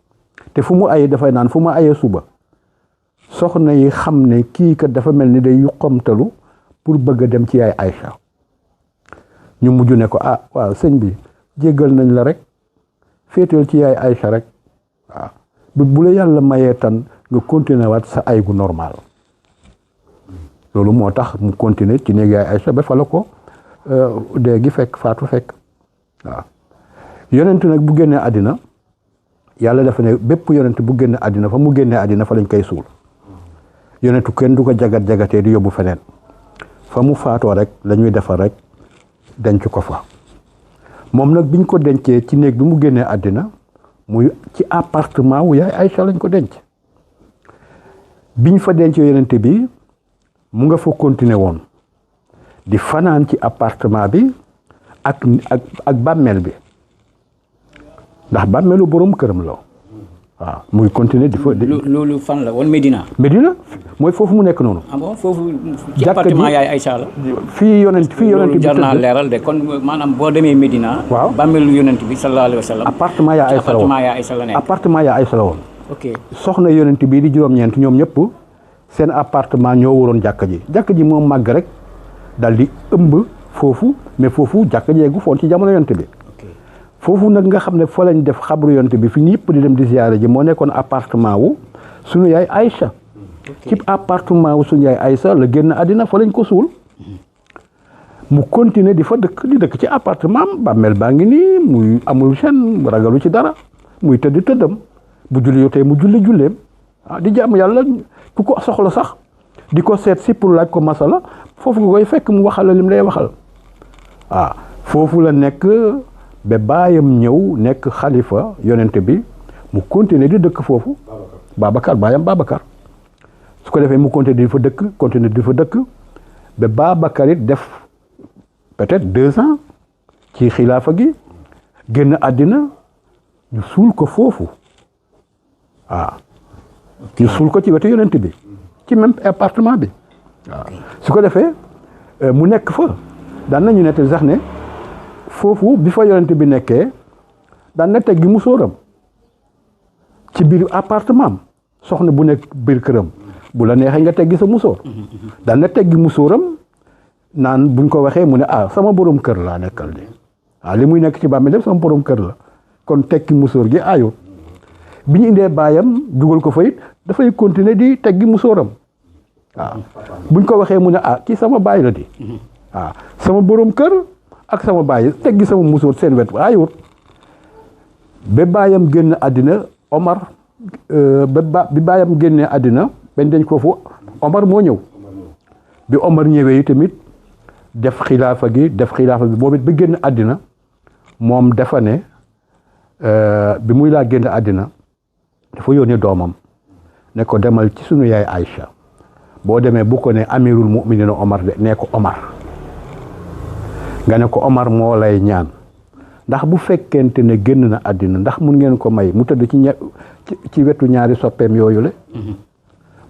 te fu mu ayee dafay naan fu mu ayee suba soxna yi xam ne kii kat dafa mel ni day yuqamtalu pour bëgg a dem ci yaay Aïcha ñu mujj ne ko ah waaw sëñ bi jéggal nañ la rek féetal ci yaay Aïcha rek waaw bu la yàlla mayee tan nga continuer waat sa ay gu normal loolu moo tax mu continuer ci néeg yaay Aïcha ba fa la ko dee gi fekk faatu fekk waaw yonent nag bu génnee àddina yàlla dafa ne bépp yonent bu génne àddina fa mu génnee àddina fa lañ koy suul yonentu kenn du ko jagatee di yóbbu feneen fa mu faatoo rek la ñuy defar rek denc ko fa moom nag biñ ko dencee ci néeg bi mu génnee àddina muy ci appartement wu yaay Aïcha lañ ko denc biñ fa dencee yonent bi mu nga fa continuer woon di fanaan ci appartement bi ak bàmmeel bi ndax bàmmeelu borom këram la waaw muy continuer di fa. loolu fan la woon Medina. Medina mooy foofu mu nekk noonu. ah bon foofu ci appartement yaay Aïcha la. fii yonent bi loolu jar naa leeral de kon maanaam boo demee Medina. waaw bàmmeelu yonent bi sallallahu alayhi wa sallam. appartement yaay Aïcha la woon appartement yaay Aïcha la nekk. appartement yaay Aïcha la woon. ok soxna yonent bii di juróom-ñeent ñoom ñëpp seen appartement ñoo waroon jàkka ji moom màgg rek dal di ëmb foofu mais foofu jàkka ji yeggu foon ci jamono yonent bi. foofu nag nga xam ne fa lañ def xabru yonte bi fi ñëpp di dem di ziyaare ji moo nekkoon appartement wu suñu yaay Aïcha ci appartement wu suñu yaay Aïcha la génn àddina fa lañ ko suul mu continuer di fa dëkk ci appartement am bàmmeel baa ngi nii muy amul seen ragalu ci dara muy tëddam bu julli yotee mu julleem di jàmm yàlla ku ko soxla sax di ko seet si pour laaj ko masala foofu nga koy fekk mu waxal la lim lay waxal foofu la nekk ba baayam ñëw nekk xalifa yonent bi mu continuer di dëkk foofu Babacar baayam Babacar su ko defee mu continuer di fa dëkk ba Babacar it def peut-être 2 ans ci xilaafa gi génn àddina ñu suul ko foofu ñu suul ko ci wetu yonent bi ci même appartement bi su ko defee mu nekk fa daan nañu nettali sax ne foofu bi fa yonent bi nekkee daan na teggi musóoram ci biir appartement am soxna bu nekk biir këram bu la neexee nga teggi sa musóor daan na teggi musóoram naan buñ ko waxee mu ne sama borom kër laa nekkal de li muy nekk ci bàmmeel lépp sama borom kër la kon teggi musóor gi aayut bi ñu indee baayam dugal ko fa it dafay continuer di teggi musóoram buñ ko waxee mu ne kii sama baay la di sama borom kër ak sama baay teggi sama musóor seen wet aayut ba baayam génn àddina Omar bi baayam génnee àddina benn dañ ko fu Omar moo ñëw bi Omar ñëwee tamit def xilaafa gi boobu it ba génn àddina moom dafa ne bi muy laa génn àddina dafa yónnee doomam ne ko demal ci sunu yaay Aïcha boo demee bu ko ne amirul mu'minin Omar de nee ko Omar nga ne ko Omar moo lay ñaan ndax bu fekkente ne génn na àddina ndax mun ngeen ko may mu tëdd ci wetu ñaari soppeem yooyu le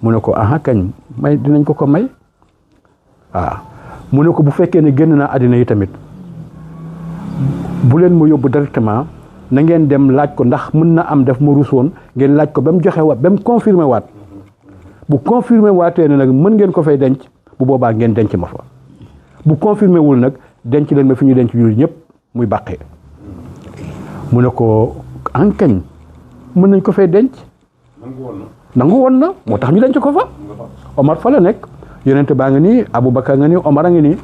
mu ne ko kañ may dinañ ko may mu ne ko bu fekkee ne génn na àddina yi tamit bu leen ma yóbbu directement na ngeen dem laaj ko ndax mën na am def ma rusoon ngeen laaj ko ba mu joxe waat ba mu confirmé waat bu confirmé waatee ne nag mën ngeen ko fay denc bu boobaa ngeen denc ma fa bu confirmé wul nag denc leen ma fi ñu denc jullit ñëpp muy bàqee mu ne ko ankañ mën nañ ko fay denc nangu woon na moo tax ñu denc ko fa Omar fa la nekk yonente baa nga nii Aboubacar nga nii Omar a ngi nii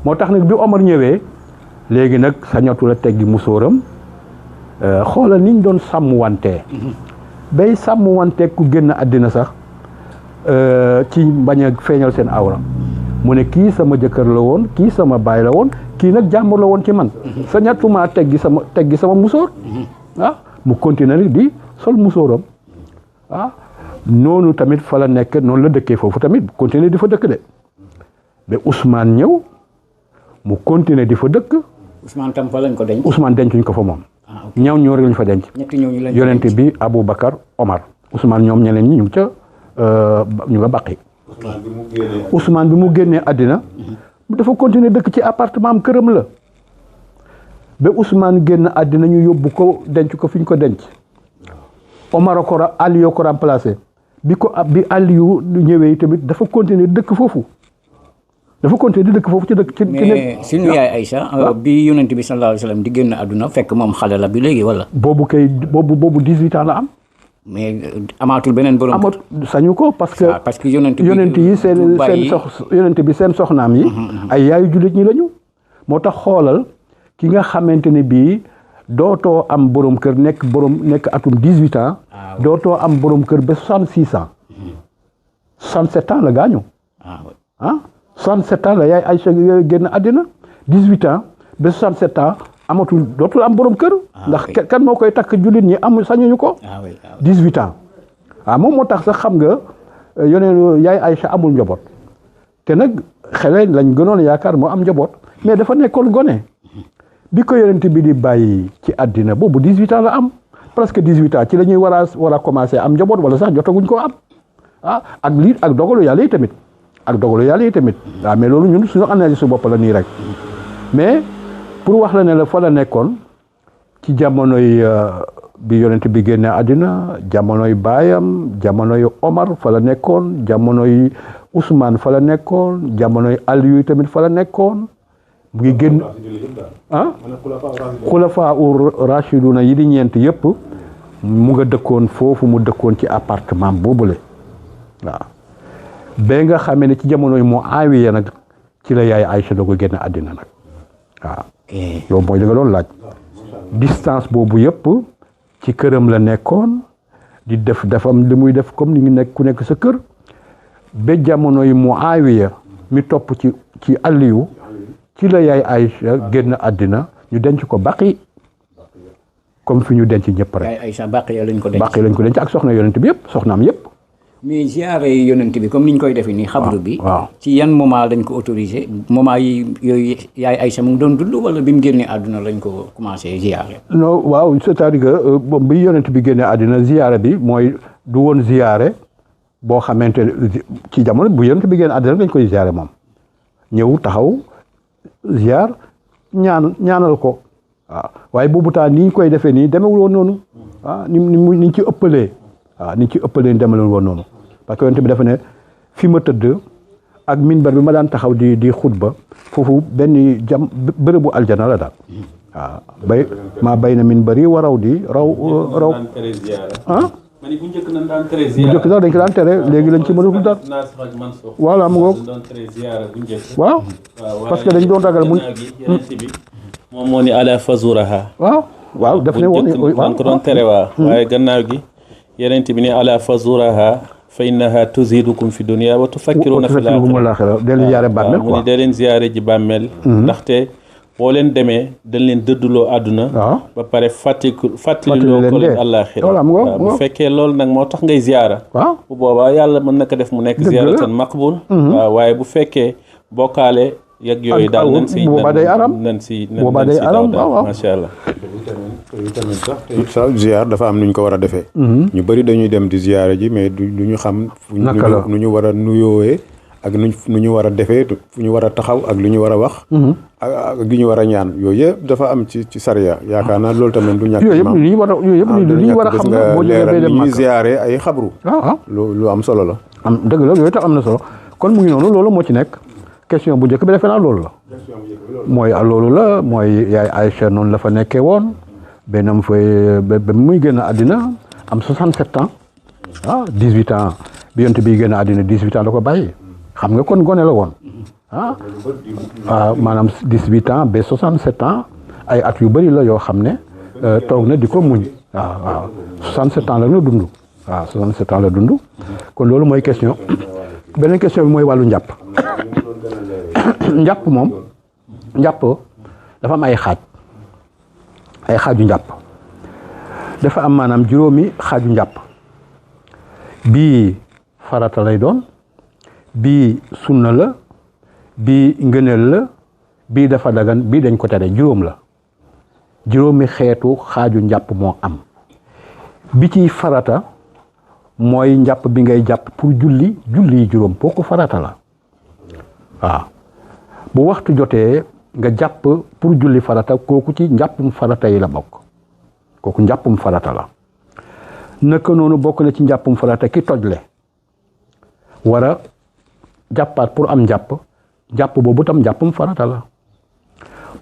moo tax nag bi Omar ñëwee léegi nag sañatu la teggi musóoram xoolal niñ doon sàmm wantee bay sàmm wantee ku génn àddina sax ci bañ a feeñal seen awra mu ne kii sama jëkkër la woon kii sama baay la woon kii nag jàmbur la woon ci man sañatuma teggi sama musóor mu continuer di sol musóoram noonu tamit fa la nekk noonu la dëkkee foofu tamit continuer di fa dëkk de ba Ousmane ñëw mu continuer di fa dëkk Ousmane tam fa lañ ko denc. Ousmane dencuñ ko fa moom. ñaw ñoo rek lañ fa denc. ñetti ñooñu lañ yonente bi Aboubacar Omar Ousmane ñoom ñeneen ñi ñu nga baqi. Ousmane bi mu génnee àddina dafa continuer dëkk ci appartement am këram la ba Ousmane génn àddina ñu yóbbu ko denc ko fi ñu ko denc Omar ko Aliou ko remplacé bi Aliou ñëwee tamit dafa continuer dëkk foofu. dafa continuer di dëkk foofu ci dëkk ci mais suñu yaay Aïcha bi yonent bi sallallahu alayhi wa sallam di génn àdduna fekk moom xale la bi léegi wala. boobu 18 ans la am. mais amaatul beneen borom. sañu ko parce que yonent yi seen soxnaam yi. ay yaayu jullit ñi lañu. moo tax xoolal ki nga xamante ne bii dootoo am borom kër nekk atum 18 ans. dootoo am borom kër ba 66 ans. 67 ans la gaañu. 67 ans la yaay Aïcha génn àddina 18 ans ba 67 ans dootul am borom kër. ndax kan moo koy takk jullit ñi sañuñu ko. 18 ans moom moo tax sax xam nga yaay Aïcha amul njaboot te nag xale lañ gënoon yaakaar moo am njaboot mais dafa nekkoon gone bi ko yonent bi di bàyyi ci àddina boobu 18 ans la am presque 18 ans ci la ñuy war a commencé am njaboot wala sax jotaguñ koo am ak dogalu yàlla yi tamit. Mais loolu ñun suñu analyse su bopp la nii rek mais pour wax la ne la fa la nekkoon ci jamonoy bi yonent bi génne àddina jamonoy baayam jamonoy Omar fa la nekkoon jamonoy Ousmane fa la nekkoon jamonoy Aliou tamit fa la nekkoon mu ngi génn xulafaa ur rashiduna yi di ñeent yëpp mu nga dëkkoon foofu mu dëkkoon ci appartement boobule waaw ba nga xamee ne ci jamono yi Muawiya nag ci la yaay Aïcha doo ko génn àddina nag waaw yow mooy li nga doon laaj distance boobu yëpp ci këram la nekkoon di defam li muy def comme ni ngi nekk ku nekk sa kër ba jamono yi Muawiya mi topp ci Aliyu ci la yaay Aïcha génn àddina ñu denc ko Baqi comme fi ñu denc ñëpp rek. yaay Aïcha Baqi lañ ko denc. Baqi lañ ko denc ak soxna yonent bi yëpp soxnaam yëpp. mais ziare yonent bi comme ni ñu koy defee nii. xabru bi ci yan moment lañ ko autorisé moment yi yooyu yaay Aïcha mu ngi doon dund wala bi mu génnee àdduna lañ ko commencé ziare. non waaw c'est-à-dire que bi yonent bi génnee àddina ziare bi mooy du woon ziare boo xamante ci jamono bu yonent bi génnee àddina dañ koy ziare moom ñëw taxaw ziar ñaanal ko waaw waaye boobu taa ni ñu koy defee nii demewul woon noonu ni ci ëppalee. ni ci ëppalee demalul woon noonu parce que yonent bi dafa ne fi ma tëdd ak minbar bi ma daan taxaw di xutba foofu benn bërëbu aljana la daal maa bay na minbar yi raw ma ni bu njëkk nañ daan tere bu njëkk sax dañ ko daan tere léegi lañ ci mënatul dara voilà mu ngoog waaw parce que dañ doon ragal mu moom moo ni ala fazuraha waaw daf ne woon waaw ko doon tere waaye gannaaw gi yeneen bi ni ala fazuraha fa innaha tuzidukum fi dunya wa tufakkiruna fi laaxira del ziyaare bàmmeel mu ni dee leen ziyaare ji bàmmeel ndaxte boo leen demee dañ leen dëdduloo àdduna ba pare fàttaliloo ko leen àllaaxira bu fekkee loolu nag moo tax ngay ziyaara bu boobaa yàlla mën na ko def mu nekk ziyaaratan maqbul waaw waaye bu fekkee bokkaale yeg yooyu daal nañ si daw macha allah sa ziar dafa am nu ñu ko war a defee ñu bëri dañuy dem di ziyaare ji mais du ñu xam nu ñu war a nuyoowee ak nu ñu war a defee fu ñu war a taxaw ak lu ñu war a wax ak lu ñu war a ñaan yooyu yëpp dafa am ci sariya yaakaar naa loolu tamit du ñàkk yooyu yëpp li ñu war a xam nga leeral ni ñuy ziyaare ay xabru lu am solo la dëgg la yooyu tax am na solo kon mu ngi noonu loolu moo ci nekk question bu njëkk bi defe naa loolu la mooy loolu la mooy yaay Aïcha noonu la fa nekkee woon benn fay ba muy génn àddina am 67 ans 18 ans bi yonent bi génn àddina 18 ans la ko bàyyi xam nga kon gone la woon maanaam 18 ans ba 67 ans ay at yu bëri la yoo xam ne toog na di ko muñ waaw 67 ans la na dund 67 ans la dund kon loolu mooy question beneen question bi mooy wàllu njàpp njàpp dafa am ay xaaju njàpp dafa am maanaam juróomi xaaju njàpp bii farata lay doon bii sunna la bii ngëneel la bii dafa dagan bii dañ ko tere juróom la juróomi xeetu xaaju njàpp moo am bi ci farata mooy njàpp bi ngay jàpp pour julli yi juróom kooku farata la waaw bu waxtu jotee nga jàpp pour julli farata kooku ci njàppum farata yi la bokk kooku njàppum farata la naka noonu bokk na ci njàppum farata ki tojle war a jàppaat pour am jàpp boobu tam njàppum farata la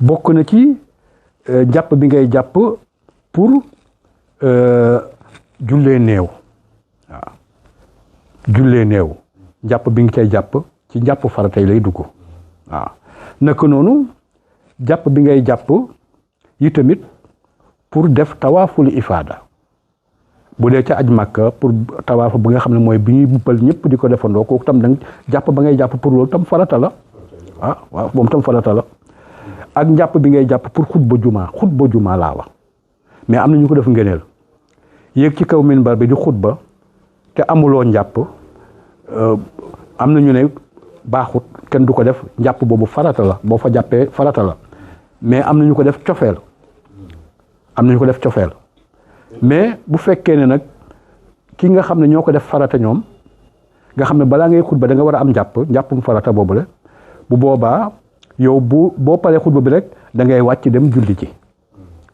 bokk na ci jàpp bi ngay jàpp pour jullee néew waaw jullee néew jàpp bi nga cay jàpp ci njàpp farata yi lay dugg waaw naka noonu jàpp bi ngay jàpp yi tamit pour def tawaaful ifaada bu dee ca aj Makka pour tawaaf bi nga xam ne mooy bi ñuy buppal ñëpp di ko defandoo kooku tam dang jàpp ba ngay jàpp pour loolu tam farata la waaw moom tam farata la ak njàpp bi ngay jàpp pour xutba jumaa laa wax mais am na ñu ko def ngëneel yéeg ci kaw minbar bi di xutba te amuloo njàpp am na ñu ne baaxut kenn du ko def njàpp boobu farata la boo fa jàppee farata la mais am na ñu ko def cofeel mais bu fekkee ne nag ki nga xam ne ñoo ko def farata ñoom nga xam ne balaa ngay xutba da nga war a am njàppum farata boobu la bu boobaa yow boo paree xutba bi rek da ngay wàcc dem julli ci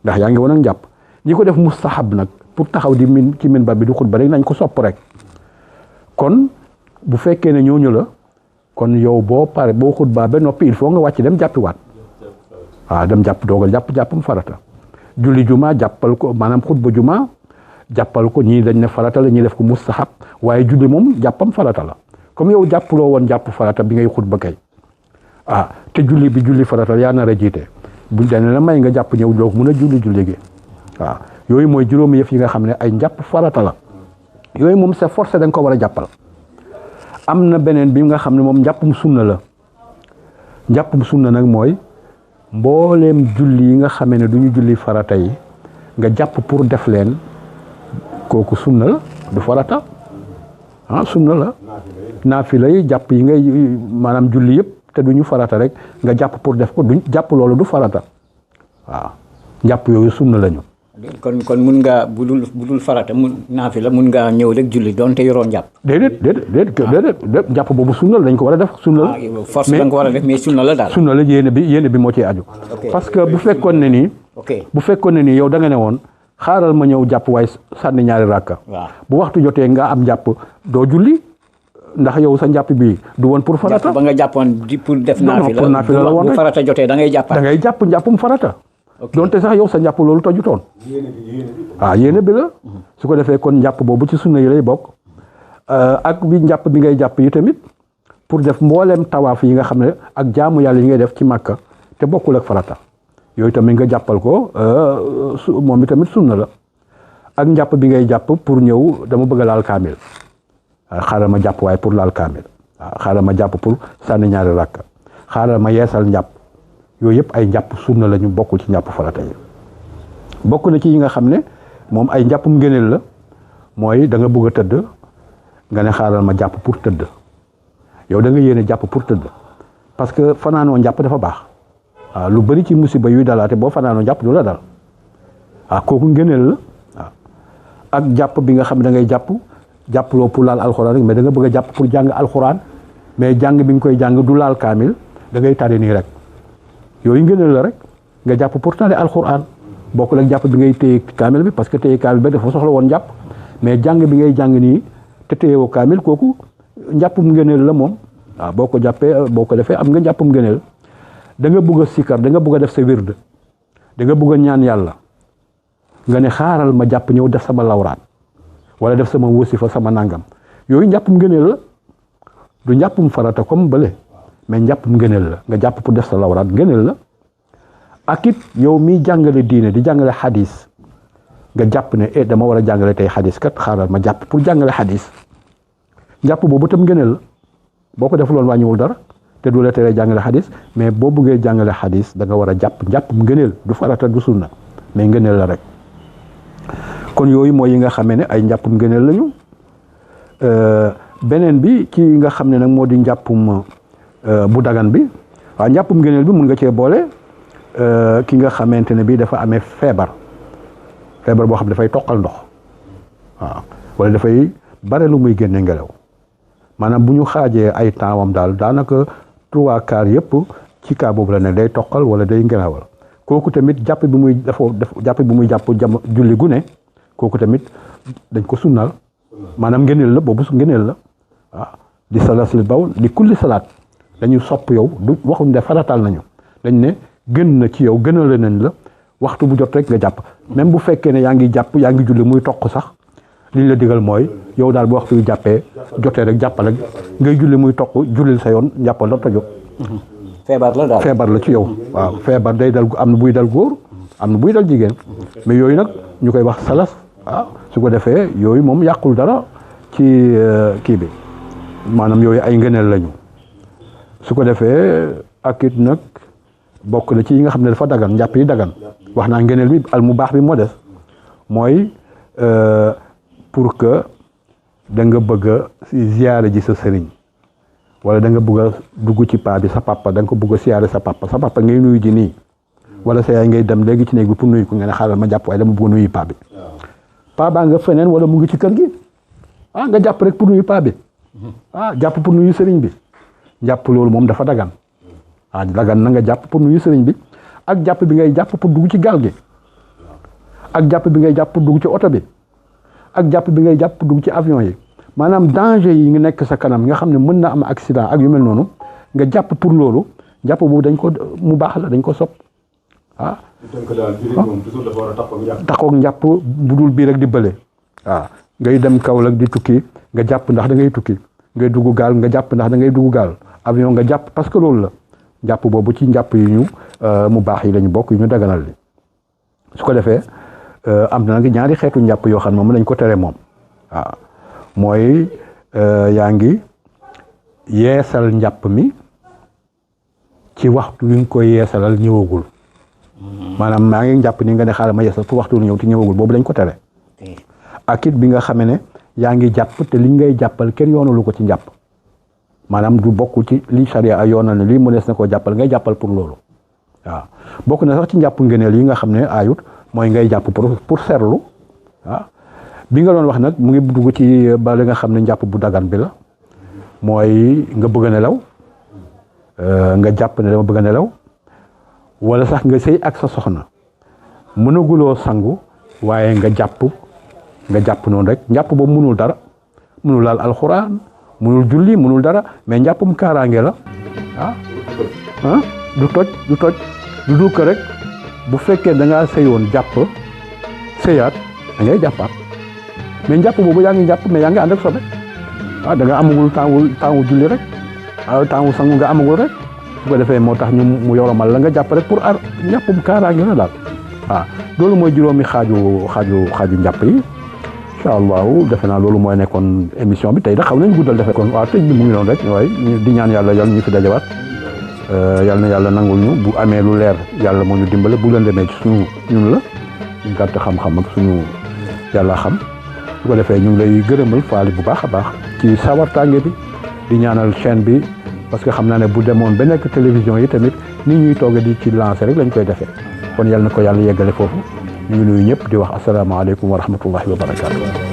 ndax yaa ngi woon ak njàpp ñi ko def mustahab nag pour taxaw di ci minbar bi di xutba rek nañ ko sopp rek kon bu fekkee ne ñooñu la kon yow boo xutbaa ba noppi il faut nga wàcc dem jàppiwaat dem jàpp doogal jàppum farata julli juma jàppal ko maanaam xutba juma jàppal ko ñii dañ ne farata la ñii def ko mustahab waaye julli moom jàppam farata la comme yow jàppuloo woon jàpp farata bi ngay xutba kay te julli farata yaa nar a jiite buñ dañ la may nga jàpp ñëw doo mun a julli gi yooyu mooy juróomi yëf yi nga xam ne ay njàpp farata la yooyu moom c'est forcé da nga ko war a jàppal am na beneen bi nga xam ne moom njàppum sunna la njàppum sunna nag mooy mbooleem julli yi nga xamee ne du ñu julli farata yi nga jàpp pour def leen kooku sunna la du farata sunna la naafila yi jàpp yi ngay maanaam julli yëpp te du ñu farata rek nga jàpp pour def ko du jàpp loolu du farata njàpp yooyu sunna lañu. kon mun ngaa bu dul farata naafila mun ngaa ñëw rek julli doonte yoroo njàpp. déedéet njàpp boobu sunna la dañ ko war a def sunna la. force da nga ko war a def mais sunna la daal. sunna la yéene bi moo ciy aju. parce que bu fekkoon ne nii yow da nga ne woon xaaral ma ñëw jàpp waaye sànni ñaari rakka. bu waxtu jotee nga am jàpp doo julli ndax yow sa njàpp bi du woon pour farata. jàpp ba nga jàppoon pour def naafila. pour naafila la woon rek bu farata jotee da ngay jàppaat. da ngay jàpp njàppum farata. donte sax yow sa njàpp loolu tojutoon. yéene bi la. su ko defee kon njàpp boobu ci sunna yi lay bokk. ak bi njàpp bi ngay jàpp yi tamit pour def mbooleem tawaaf yi nga xam ne ak jaamu yàlla yi ngay def ci màkka te bokkul ak farata yooyu tamit nga jàppal ko moom tamit sunna la. ak njàpp bi ngay jàpp pour ñëw dama bëgg a laal kaamil xaaral ma jàpp waaye pour laal kaamil xaaral ma jàpp pour sànni ñaari rakka xaaral ma yeesal njàpp yooyu yëpp ay njàpp sunna la ñu bokkul ci njàpp farata yi. bokk na ci yi nga xam ne moom ay njàppum ngëneel la mooy da nga bëgg a tëdd nga ne xaaral ma jàpp pour tëdd yow da nga yéene jàpp pour tëdd parce que fanaanoo njàpp dafa baax lu bari ci musiba yuy dalaate boo fanaanoo njàpp du la dal kooku ngëneel la ak jàpp bi nga xam ne da ngay jàppuloo pour laal alxuraan rek mais da nga bëgg a jàpp pour jàng alxuraan mais jàng bi nga koy jàng du laal kaamil da ngay tari nii rek yooyu ngëneel la rek nga jàpp pour tari alxuraan bokkul ak jàpp bi ngay téye kaamil bi parce que téye kaamil bi dafa soxla woon jàpp mais jàng bi ngay jàng nii te téyewoo kaamil kooku njàppum ngëneel la moom boo ko jàppee boo ko defee am nga njàppum ngëneel da nga bëgg a sikar da nga bëgg a def sa wird da nga bëgg a ñaan yàlla nga ne xaaral ma jàpp ñëw def sama lawraat wala def sama wasifa sama nangam yooyu njàppum ngëneel la du njàppum farata comme bële mais njàppum ngëneel la nga jàpp pour def sa lawraat ngëneel la ak it yow miy jàngale diine di jàngale xadis nga jàpp ne dama war a jàngale tey xadis kat xaaral ma jàpp pour jàngale xadis njàpp boobu tam ngëneel la boo ko defuloon wàññiwul dara te du la tere jàngale xadis mais boo bëggee jàngale xadis da nga war a jàpp njàppum ngëneel du farata du sunna mais ngëneel la rek kon yooyu mooy yi nga xamee ne ay njàppum ngëneel lañu beneen bi ci nga xam ne nag moo di njàppum bu dagan bi waaw njàppum ngëneel bi mun nga cee boole ki nga xamante ne bi dafa amee feebar boo xam ne dafay toqal ndox waaw wala dafay bare lu muy génne ngelaw maanaam bu ñu xaajee ay tempsam daal daanaka 3/4 yëpp ci cas boobu la ne day toqal wala day ngelawal kooku tamit jàpp bi muy jàpp julli gu ne kooku tamit dañ ko sunnal maanaam ngëneel la boobu su ngëneel la waaw di salas li baw di kulli salaat dañu sopp yow du waxuñ ne faratal nañu dañ ne gën na ci yow gënal nañ la waxtu bu jot rek nga jàpp même bu fekkee ne yaa ngi jàpp yaa ngi julli muy toq sax liñ la digal mooy yow daal bu waxtu yu jàppee jotee rek jàppal rek ngay julli muy toq jullil sa yoon jàppal la tojo feebar la daal feebar la ci yow waaw feebar day dal am na buy dal góor am na buy dal jigéen mais yooyu nag ñu koy wax salas waaw su ko defee yooyu moom yàqul dara ci kii bi maanaam yooyu ay ngëneel lañu su ko defee ak it nag bokk na ci yi nga xam ne dafa dagan njàpp yi dagan wax naa ngëneel bi al mu baax bi moo des mooy pour que da nga bëgg a ziyaare ji sa sëriñ wala da nga bëgg a dugg ci paa bi sa papa da nga ko bëgg a siyaare sa papa ngay nuyu ji nii wala sa yaay ngay dem léegi ci néeg bi pour nuyu ko nga ne xaaral ma jàpp waaye dama bëgg a nuyu paa bi paa baa nga feneen wala mu ngi ci kër gi nga jàpp rek pour nuyu paa bi jàpp pour nuyu sëriñ bi jàpp loolu moom dafa dagan dagan na nga jàpp pour nuyu sëriñ bi ak jàpp bi ngay jàpp pour dugg ci gaal gi ak jàpp bi ngay jàpp pour dugg ci oto bi ak jàpp bi ngay jàpp pour dugg ci avion yi maanaam danger yi nga nekk sa kanam nga xam ne mën na am accident ak yu mel noonu nga jàpp pour loolu jàpp boobu dañ ko mu baax la dañ ko sopp taxoog njàpp bu dul bii rek di bële ngay dem Kaolack di tukki nga jàpp ndax da ngay tukki ngay dugg gaal nga jàpp ndax da ngay dugg gaal avion nga jàpp parce que loolu la jàpp boobu ci njàpp yi ñu mu baax yi lañu bokk yu ñu daganal li su ko defee am na nag ñaari xeetu njàpp yoo xam ne moom lañ ko tere moom mooy yaa ngi yeesal njàpp mi ci waxtu wi nga koy yeesalal ñëwagul maanaam maa ngi njàpp ni nga ne xaaral ma yeesal pour waxtu ñëw te ñëwagul boobu lañ ko tere ak it bi nga xamee ne yaa ngi jàpp te li ngay jàppal kenn yoonalu ko ci njàpp maanaam du bokk ci li charia ay yoonal ne lii mënees na koo jàppal ngay jàppal pour loolu waaw bokk na sax ci njàpp ngëneel yi nga xam ne ayut mooy ngay jàpp pour seetlu bi nga doon wax nag mu ngi dugg ci ba li nga xam ne njàpp bu dagan bi la mooy nga bëgg a nelaw nga jàpp ne dama bëgg a nelaw wala sax nga sëy ak sa soxna mënaguloo sangu waaye nga jàpp noonu rek njàpp boobu mënul dara mënul laal alxuraan mënul julli mënul dara mais njàppum kaaraange la du toj du dul ko rek bu fekkee da ngaa sëyoon jàpp sëyaat da ngay jàppaat mais njàpp boobu yaa ngi jàpp mais yaa ngi ànd ak sobe da nga amagul temps julli rek temps sangu nga amagul rek su ko defee moo tax ñu mu yoromal la nga jàpp rek pour njàppum kaaraange la daal loolu mooy juróomi xaaju njàpp yi incha allahu defe naa loolu mooy nekkoon émission bi tey da xaw nañ guddal defe kon waaw tëj bi mu ngi noonu rek waaye di ñaan yàlla yàlla ñu fi dajawaat yàlla na yàlla nangul ñu bu amee lu leer yàlla moo ñu dimbale bu leen demee ci suñu ñun la ñu gàtt xam-xam ak suñu yàlla xam su ko defee ñu ngi lay gërëmal faali bu baax a baax ci sawartaange bi di ñaanal chaîne bi parce que xam naa ne bu demoon ba nekk télévision yi tamit ni ñuy tooge di ci lancer rek lañ koy defee kon yàlla na ko yàlla yeggale foofu ñu ngi nuyu ñëpp di wax asalaamaaleykum wa rahmatullahi wa barakaatu.